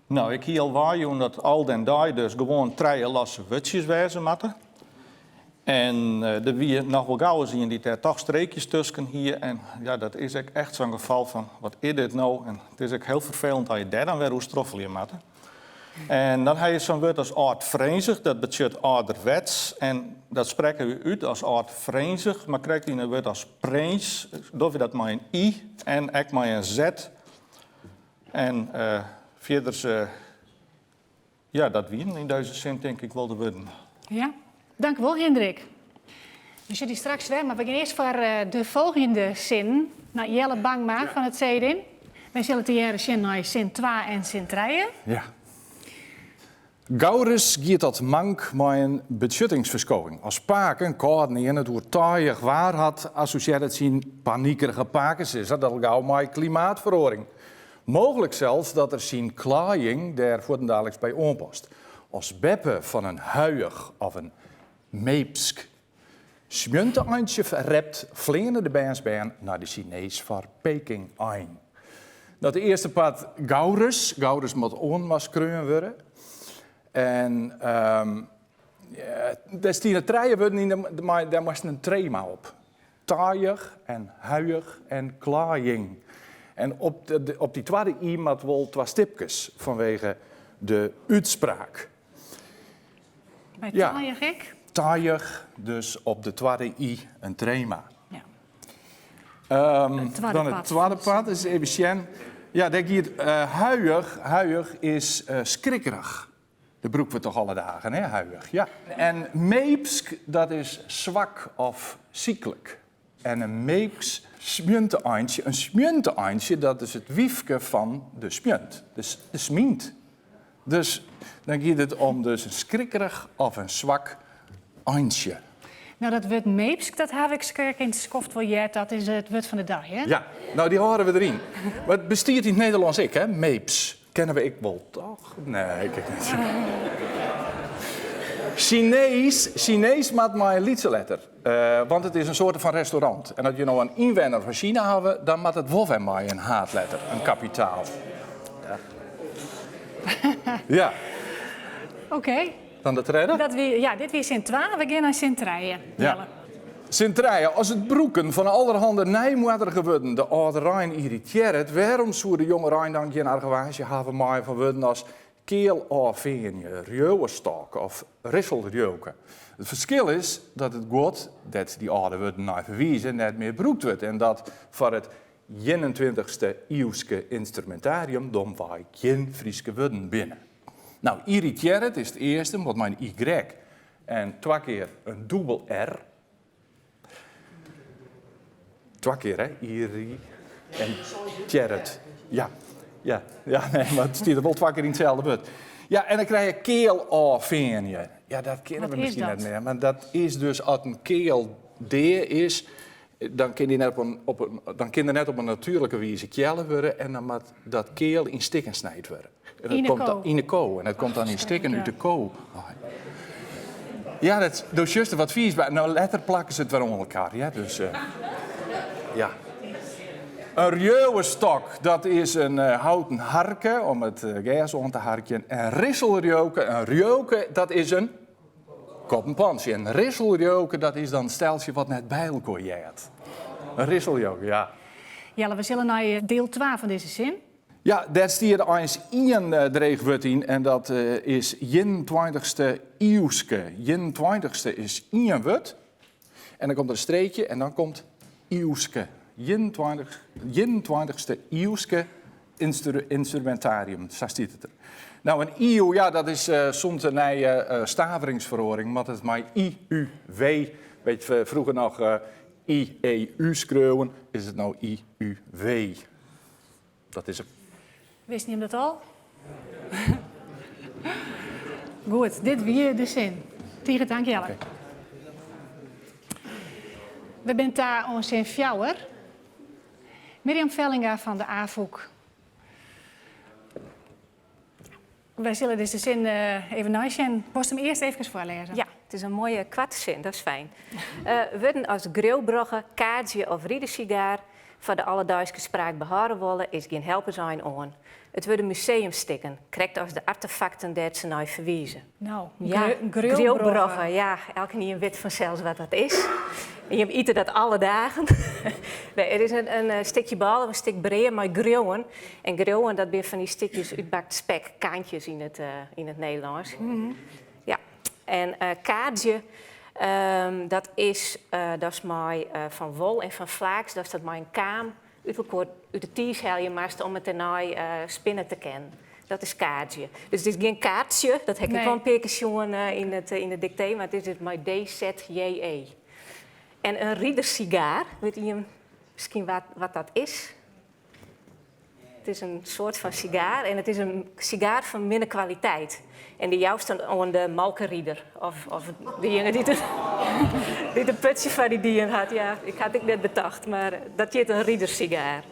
No, ik hie al weijûn dat al den dei dus gewoan trije losse wurdsjes wêze moatte. En der wie noch wol gauris ien dy't dêr toch streekjes tusken hie. En ja, dat is ek echt sa'n gefal fan wat is dit no? En it is ek hiel ferfelend dat je dêr dan wer oer stroffelje moatte. En dan ha je sa'n wurd as âldfrinzich, dat betsjut âlderwets. En dat sprekke we út as âldfrinzich, mar krekt yn in wurd as prins dogge we dat mei in i en ek mei in z. En uh, fierders, uh, ja, dat wienen yn dizze sin tink ik wol de wurden. Ja, dankewol Hindrik. We sjogge dy straks wer, mar we gean earst foar eh, de folgjende sin. Nei Jelle Bangma fan it Cedin. Wy sille tegearre sjen nei sin 2 en sin 3. Ja. Gauris giet dat mank mei in betsjuttingsferskowing. As pake in kâlden en it oer taaiich waar hat, assosjearret syn panikerige pakesizzer dat al gau mei klimaatferoaring. Mooglik sels dat er syn klaaiïng dêr fuortendaliks by oanpast. As beppe fan in huiich of in meepsk Smjunte-eintsje rept fleane de bernsbern nei de Sinees foar Peking-ein. Dat earste part gauris, gauris moat oaninoar skreaun wurde. En um, dêr stiene trije wurden yn, mei, dêr moast in trema op. Taaiich en huiich en klaaiïng. En op, de, op dy twadde i moat wol twa stipkes fanwege de útspraak. By taaiich ek? Taaiich, dus op de twadde i in trema. Ja. Um, dan it twadde part is even sjen. Ja, dêr giet uh, huiich. Huiich is uh, skrikkerich. Dat brûke we toch alle dagen, hè, huiich. Ja. En meepsk, dat is swak of syklik. En in meepsk smjunte-eintsje, in smjunte-eintsje, dat is it wyfke fan de smjunt, de, de smynt. Dus dan giet it om dus in skrikkerich of in swak eintsje. No, dat wurd meepsk, dat haw ik krekt yn it skoft wol heard. Dat is it wurd fan de dei, hè? Ja, no dy hâlde we deryn. Mar it bestiet yn it Nederlânsk ek, hè? Meeps. Kenne we ek wol, toch? Nee, ik ek net. Sinees, Sinees moat mei in lytse letter. Want it is in soarte fan restaurant. En as je no in ynwenner fan Sina hawwe, dan moat it wol wer mei in haadletter, in kapitaal. Ja. Oké. Dan de tredde? Dat wie, ja, dit wie sin twa. We gean nei sin trije. Ja. Sin trije. As it brûken fan allerhande nijmoadrige wurden de âlderein yrritearret, wêrom soe de jongerein dan gjin argewaasje hawwe meie fan wurden as kealôffeanje, rjowestôk of risselrjowke? It ferskil is dat it guod dêr't dy âlde wurden nei ferwize net mear brûkt wurdt en dat foar it ienentweintichste iuwske ynstrumentarium domwei gjin Fryske wurden binne. No, yrritearret is it earste, want mei in Y en twa kear in dûbel R. Twa kear, hè? Yrri en tearret. Ja, ja, ja, nee, mar it stiet der wol twa kear yn itselde wurd. Ja, en dan krije je kealôffeanje. Ja, dat kinne we miskien net mear. Mar dat is dus as in keal dea is, dan kin dy net op in, op in, dan kin der net op in natuerlike wize kealle wurde en dan moat dat keal yn stikken snijd wurde. En dat Yn 'e komt ko. dan yn 'e ko en dat komt dan yn stikken út de ko. Ja, dat, do sjochst der wat fiis by. No, letter plakke se it wer oan elkoar, ja, dus eh, ja. In rjowestôk, dat is in eh, houten harke om it eh, gers oan te harkjen. En risselrjowke, in rjowke, dat is in kop en pantsje. En risselrjowke, dat is dan steltsje wat net by elkoar heart. In risselrjowke, ja. Jelle, we sille nei diel 2 fan dizze sin. Ja, dêr stiet eins ien dreech wurd yn en dat is ienentweintichste iuwske. Ienentweintichste is ien wurd en dan komt der in streekje en dan komt iuwske. Ienentweintichste iuwske ynstrumentarium, sa stiet it der. No, in iuw, ja, dat is sûnt de nije staveringsferoaring moat it mei I, U, W. Weet je, froeger noch I, E, U skreauwen, is it no I, U, W. Dat is 'm. Wisten jim dat al? Goed, dit wie de sin. Tige tank Jelle. Okay. We binne ta oan sin fjouwer. Mirjam Vellinga fan de Afûk. Wy sille dizze sin even neisjen. Wolst him earst efkes foarlêze? Ja, it is in moaie koarte sin, dat is fijn. Wurden as griuwbrogge, kaartsje of ridersigaar foar de alledeiske spraak behâlde wolle, is gjin helpersein oan. It wurde museumstikken, krekt as de artefakten dêr't se nei ferwize. No, Ja, griuwbrogge. griuwbrogge, ja, elkenien wit fansels wat dat is. En jim ite dat alle dagen. Nee, it is in stikje bôle of in stik brea mei griuwen. En griuwen, dat binne fan dy stikjes útbakt spek, kaantjes yn it, yn it Nederlânsk. Ja. En kaartsje, dat is datst mei fan wol en fan flaaks, datst dat mei in kaam út elkoar út de tiis helje moatst om it dêrnei spinne te kinnen. Dat is kaartsje. Dus it is gjin kaartsje, dat ha ik ek wol in pear kear sjoen yn it, yn it diktee, mar it is dus mei D-Z-J-E. En in ridersigaar, wit ien miskien wat, wat dat is? It is in soart fan sigaar en it is in sigaar fan minne kwaliteit. En dy joust dan oan de molkerider of, of dejinge dy't it, dy't in putsje foar dy dien hat. Ja, ik ha it ek net betocht, mar dat hjit in ridersigaar.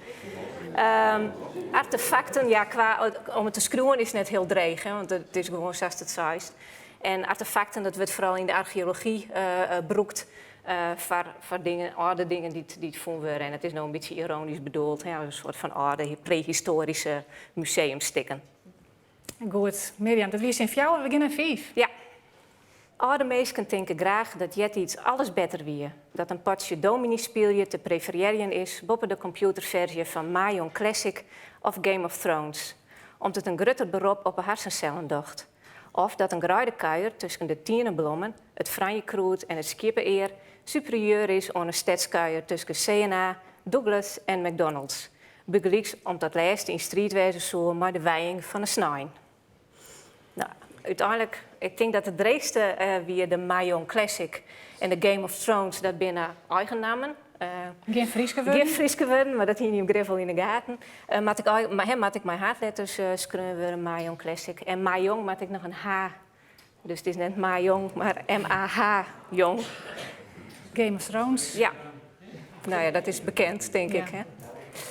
Um, artefakten, ja, kwa, om it te skriuwen is net hiel dreech, hè, want it is gewoan sa'tst it seist. En artefakten, dat wurdt foaral yn de archeology uh, brûkt. Foar, foar dingen, âlde dingen dy't, dy't fûn wurde. En it is no in bytsje ironysk bedoeld, hè, as in soart fan âlde prehistoaryske museumstikken. Goed, Mirjam, dat wie sin fjouwer, we gean nei fiif. Ja. Alde minsken tinke graach dat eartiids alles better wie. Dat in potsje dominy spylje te preferearjen is boppe de kompjûterferzje fan Mahjong Classic of Game of Thrones, om't it in grutter berop op 'e harsensellen docht. Of dat in greidekuier tusken de tineblommen, it franjekrûd en it skieppeear superieur is oan in stedskuier tusken C&A, Douglas en McDonald's, bygelyks om't dat lêste yn striid wêze soe mei de wijing fan 'e snein. No, úteinlik, ik tink dat it dreechste wie de Mahjong Classic en de Game of Thrones, dat binne eigen nammen. Gjin Fryske wurden? Gjin Fryske wurden, mar dat hiene jim grif al yn 'e gaten. Moat ik, hè, moat ek mei haadletters skreaun wurde, Mahjong Classic. En Mahjong moat ek noch in H, dus it is net Mahjong, mar M-A-H jong. Game of Thrones. Ja. Nou ja, dat is bekend, tink ik. Hè?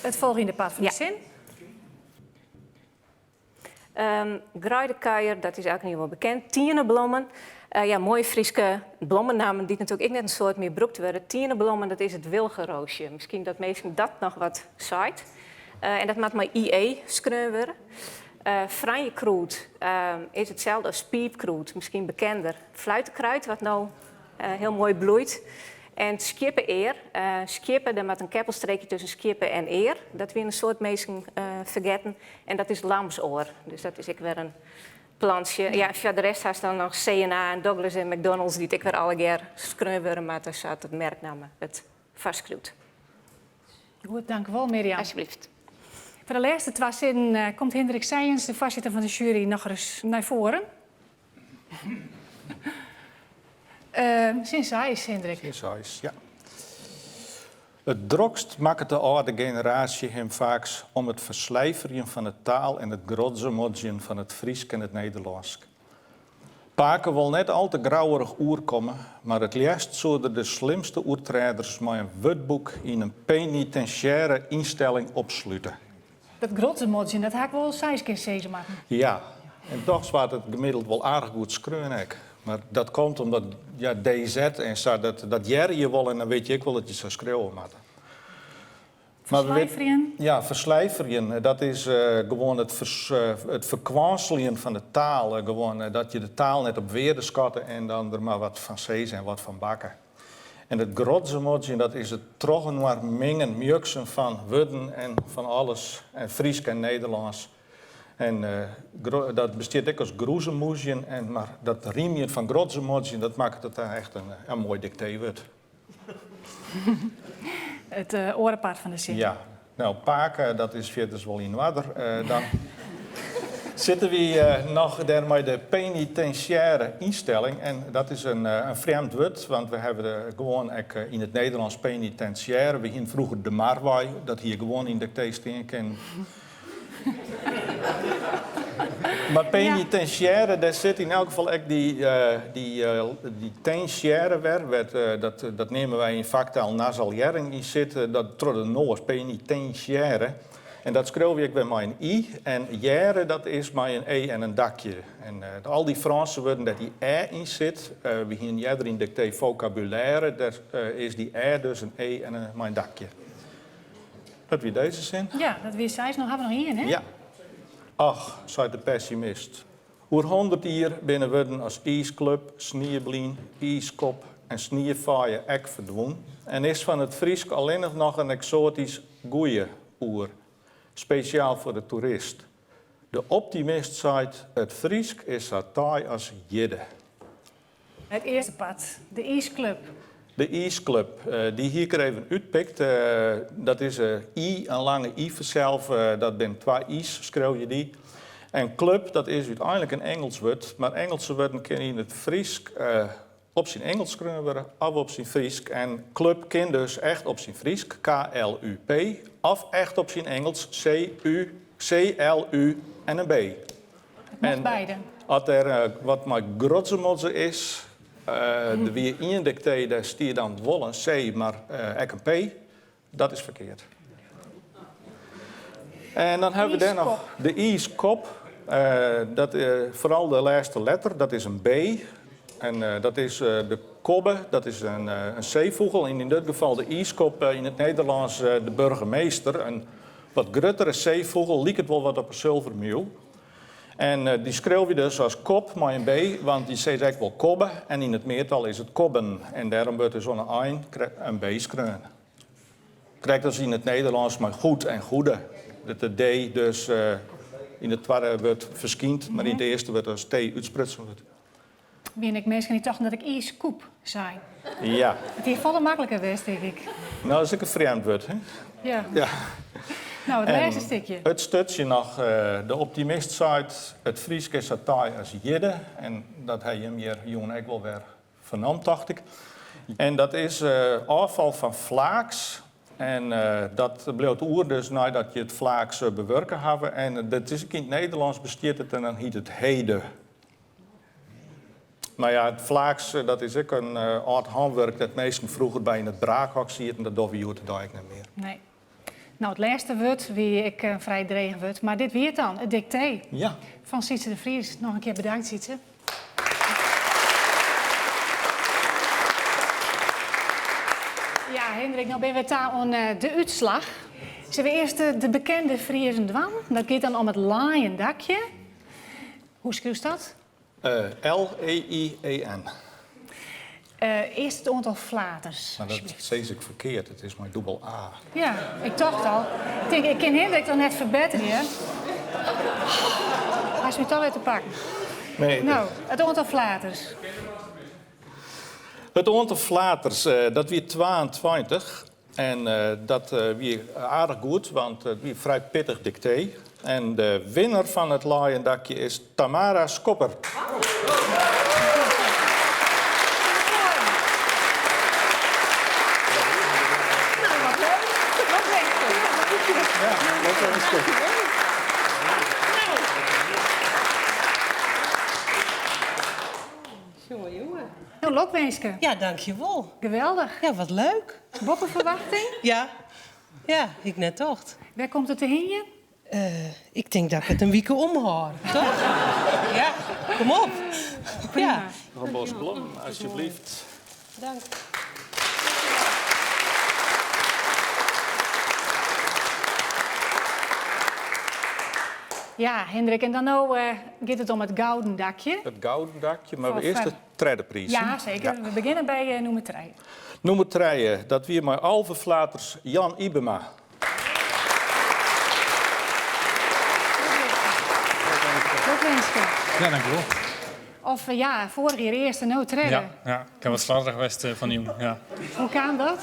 It folgjende part fan de sin. Um, Greidekuier, dat is elkenien wol bekend. Tineblommen, uh, ja, moaie Fryske blommenammen dy't natuerlik ek net in soad mear brûkt wurde. Tineblommen, dat is it wilgeroosje. Miskien dat minsken dat noch wat seit. Uh, en dat moat mei IE skreaun wurde. Uh, franjekrûd uh, is itselde as piipkrûd, miskien bekender. Fluitekruid, wat no hiel moai bloeit. En skieppe-ear, skieppe, dêr moat in keppelstreekje tusken skieppe en ear. Dat wiene in soad minsken fergetten. En dat is lamsoar, dus dat is ek wer in plantsje. Ja, en foar de rest hast dan noch C&A en Douglas en McDonald's, dy't ek wer allegear skreaun wurde moatte sa't de merknamme it foarskriuwt. Goed, dankewol Mirjam. Alsjeblieft. Foar de lêste twa sinnen komt Hindrik Sijens, de foarsitter fan de sjuery, nochris nei foaren. Uh, sin seis, Hindrik. Sin seis, ja. It drokst makket de âlde generaasje him faaks om it ferslijferjen fan 'e taal en it grodzemodzjen fan it Frysk en it Nederlânsk. Pake wol net al te grouwerich oerkomme, mar it leafst soe er de slimste oertrêders mei in wurdboek yn in penitensjêre ynstelling opslute. Dat grodzemodzjen, dat ha ik wol seis kear sizze moatten. Ja, en dochs waard it gemiddeld wol aardich goed skreaun ek. Mar dat komt omdat ja, DZ en sa, dat, dat hearre je wol en dan witte je ek wol dat je sa skriuwe moatte. Ferslijferjen? Ja, ferslijferjen. Dat is uh, gewoan it, vers, uh, it ferkwânseljen fan de taal. Uh, gewoan, dat je de taal net op wearde skatte en dan der mar wat fan sizze en wat fan bakke. En it grodzemodzjen, dat is it trochinoar mingen, mjuksen fan wurden en fan alles, en Frysk en Nederlânsk. En uh, dat bestiet ek as groezemoezjen, en, mar dat rymjen fan grodzemodzjen, dat makket it echt in, in moai dikteewurd. It uh, oare part fan de sin. Ja, No, pake, dat is fierders wol yn oarder. Eh, dan sitte wy eh, noch dêr mei de penitensjêre ynstelling. En dat is in, eh, in frjemd wurd, want we hawwe de, gewoan ek yn it Nederlânsk penitentiaire. We hiene froeger de Marwei, dat hie gewoan yn diktee stean kinnen. Mar penitensjêre, dêr sit yn elk gefal ek dy, dy, dy tensjêre wer, wêr't, dat, dat neame wy yn faktaal nasalearring yn sit, dat troch de noas, penitensjêre. En dat skriuwe wy ek wer mei in i. En jêre, dat is mei in e en in dakje. En al dy Frânske wurden dêr't dy ê yn sit, we hiene earder yn diktee vocabulaire, dêr is dy ê dus in e en mei in dakje. Dat wie dizze sin. Ja, dat wie seis. No hawwe we noch ien, hè? Ja. Ach, seit de pessimist. Oer hûndert jier binne wurden as iisklup, snieblyn, iiskop en sniefaaie ek ferdwûn en is fan it Frysk allinnich noch in eksoatysk goeie oer, spesjaal foar de toerist. De optimist seit, it Frysk is sa taai as jidde. It earste part, de iisklup. De iisklup, dy hie ik der even útpikt. Dat is i, in lange i fansels, dat binne twa i's, skriuwe je dy. En club, dat is úteinlik in Ingelsk wurd, mar Ingelske wurden kinne yn it Frysk op syn Ingelsk skreaun wurde of op syn Frysk. En club kin dus echt op syn Frysk, K-L-U-P, of echt op syn Ingelsk, C-U, C-L-U en in B. Mocht beide. As der eh, wat mei grodzemodze is, uh, der wie ien diktee, dêr stie dan wol in C, mar uh, ek in P. Dat is ferkeard. En dan hawwe we dêr noch de iiskop. Uh, dat, foaral de lêste letter, dat is in B. En dat is de kobbe, dat is in, in seefûgel. En yn dit gefal de iiskop, yn it Nederlânsk de burgemeester. In wat gruttere seefûgel, liket wol wat op in sulvermiuw. En eh, dy skriuwe je dus as kop mei in B, want dy sizze ek wol kobbe. En yn it meartal is it kobben. En dêrom wurdt dus oan 'e ein in B skreaun. Krekt as yn it Nederlânsk mei goed en goede. Dat de D dus eh, yn it twadde wurd ferskynt, mar yn it earste wurd as T útsprutsen wurdt. Wiene ek minsken dy't tochten dat ik iiskoep sei. Ja. It hie folle makliker west, tink ik. No, dat is ek in frjemd wurd, hè? Ja. Ja. No, it En lêste stikje. It sturtsje noch, eh, de optimist seit, it Frysk is sa taai as jidde. En dat ha jim hjir jûn ek wol wer fernomd, tocht ik. En dat is eh, ôffal fan flaaks. En eh, dat bliuwt oer dus neidat je it flaaks bewurke hawwe. En dat is ek yn it Nederlânsk bestiet it en dan hyt it hede. Mar ja, it flaaks, dat is ek in âld hânwurk dat minsken froeger by yn it braakhok sieten. Dat dogge we hjoed-de-dei ek net mear. Nee. No, it lêste wurd wie ek in frij dreech wurd, mar dit wie it dan, it diktee. Ja. Fan Sietse de Vries. Noch in kear bedankt, Sietse. Ja, Hindrik, no binne we ta oan de útslach. Sille we earst de bekende Friezen dwaan? Dat giet dan om it laaien dakje. Hoe skriuwst dat? L-E-I-E-N. Earst it oantal flaters. Mar dat sis ik ferkeard, it is mei dûbel A. Ja, ik tocht al. Ik tink, ik kin Hindrik toch net ferbetterje? Hy is my toch wer te pakken. Nee. No, it oantal flaters. It oantal flaters, dat wie 22. En dat wie aardich goed, want it wie frij pittich diktee. En de winner fan it laaien dakje is Tamara Skopper. Nou, wat leuk. Wat leuk. Ja, wat leuk. Jonge, jonge. No, lokwinske. Ja, dankjewol. Geweldich. Ja, wat leuk. Boppe ferwachting? Ja. Ja, hie ik net tocht. Wêr komt it te hingjen? Ik tink dat ik it in wike omhâld, toch? Ja, kom op. Prima. Nog in bos blommen, alsjeblieft. Dank. Ja, Hindrik, en dan no giet it om it gouden dakje. It gouden dakje, mar we earst de tredde priis. Ja, seker. We begjinne by nûmer trije. Nûmer trije, dat wie mei 11 flaters Jan Ybema. Lokwinske. Ja, dankjewol. Of ja, foarich jier earste, no tredde. Ja, ja, ik ha wat sladderich west fan 'e jûn. Ja. Hoe kaam dat?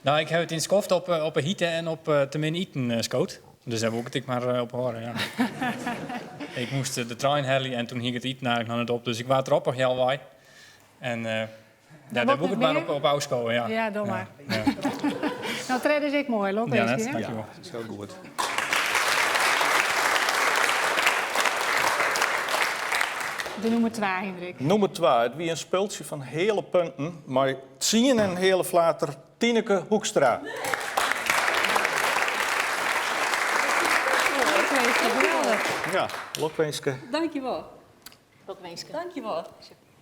No, ik ha it yn it skoft op, op 'e hite en op te min iten skood. Dus dêr woe ik it ek mar op hâlde, ja. ik moast de trein helje en toen hie ik it iten eigentlik noch net op. Dus ik waard der op healwei. En ja, dêr woe ik it mar op, op ôfskowe, ja. Ja, doch mar. Ja. No, tredde is ek moai, lokwinske. Ja, net, dankjewol. Ja, is hiel goed. De nûmer twa, Hindrik. Nûmer twa, it wie in spultsje fan heale punten mei tsien en heale flater Tineke Hoekstra. Ja, lokwinske. Dankjewol. Lokwinske. Dankjewol.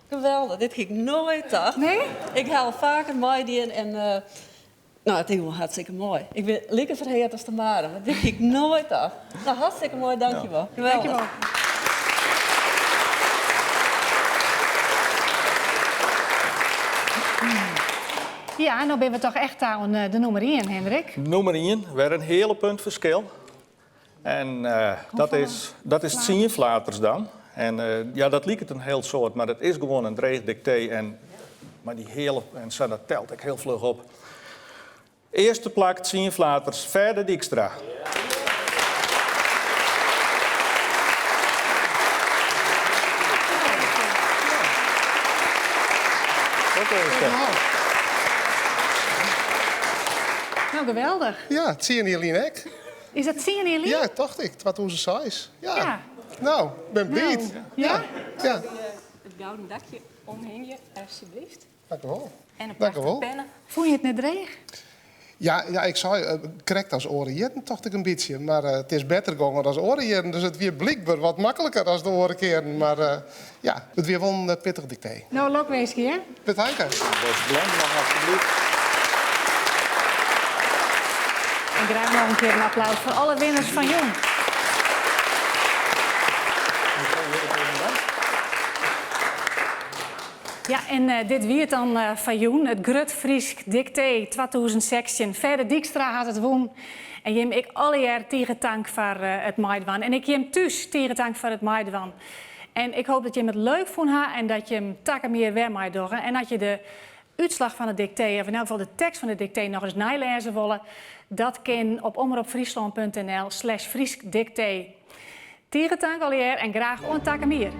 Geweldich, dit hie ik noait tocht. Nee? Ik ha al faker meidien en uh, no, it is gewoan hartstikke moai. Ik bin like ferheard as Tamara, mar dit hie ik noait tocht. No, hartstikke moai, dankjewol. Geweldich. Dankjewol. Ja, no binne we toch echt ta oan de nûmer ien, Hindrik. Nûmer ien, wer in heale punt ferskil. En dat is, dat is tsien flaters dan. En ja, dat liket in hiel soad, mar it is gewoan in dreech diktee. En mei dy heale en sa, dat telt ek hiel fluch op. Earste plak, tsien flaters, Ferde Dykstra. No, geweldich. Ja, tsien jier lyn ek. Is dat tsien jier lyn? Ja, tocht ik. 2006. Ja. Ja. No, ben bliid. No, ja? Ja. It gouden dakje omhingje, alsjeblieft. Dank u wol. En in Dank u wol. pennen. Fûn je it net dreech? Ja, ja, ik sei eh, krekt as oare jierren, tocht ik in bytsje. Mar eh, it is better gongen as oare jierren, dus it wie blykber wat makliker as de oare kearen. Mar eh, ja, it wie wol in eh, pittich diktee. No, lokwinske, hè? Betanke. Bos blom noch alsjeblieft. En graach noch in kear in applaus foar alle winners fan jûn. Ja, en eh, dit wie it dan eh, foar jûn. It Grut Frysk Diktee 2016. Ferde Dykstra hat it wûn. En jim ek allegear tige tank foar eh, it meidwaan. En ek jim thús tige tank foar it meidwaan. En ik hoop dat jim it leuk fûn ha en dat jim takom jier wer meidogge. En as je de útslach fan it diktee, of yn elk gefal de tekst fan it diktee, noch ris neilêze wolle, dat kin op omropfryslân.nl slash Frysk diktee. Tige tank allegear en graach oant takom jier.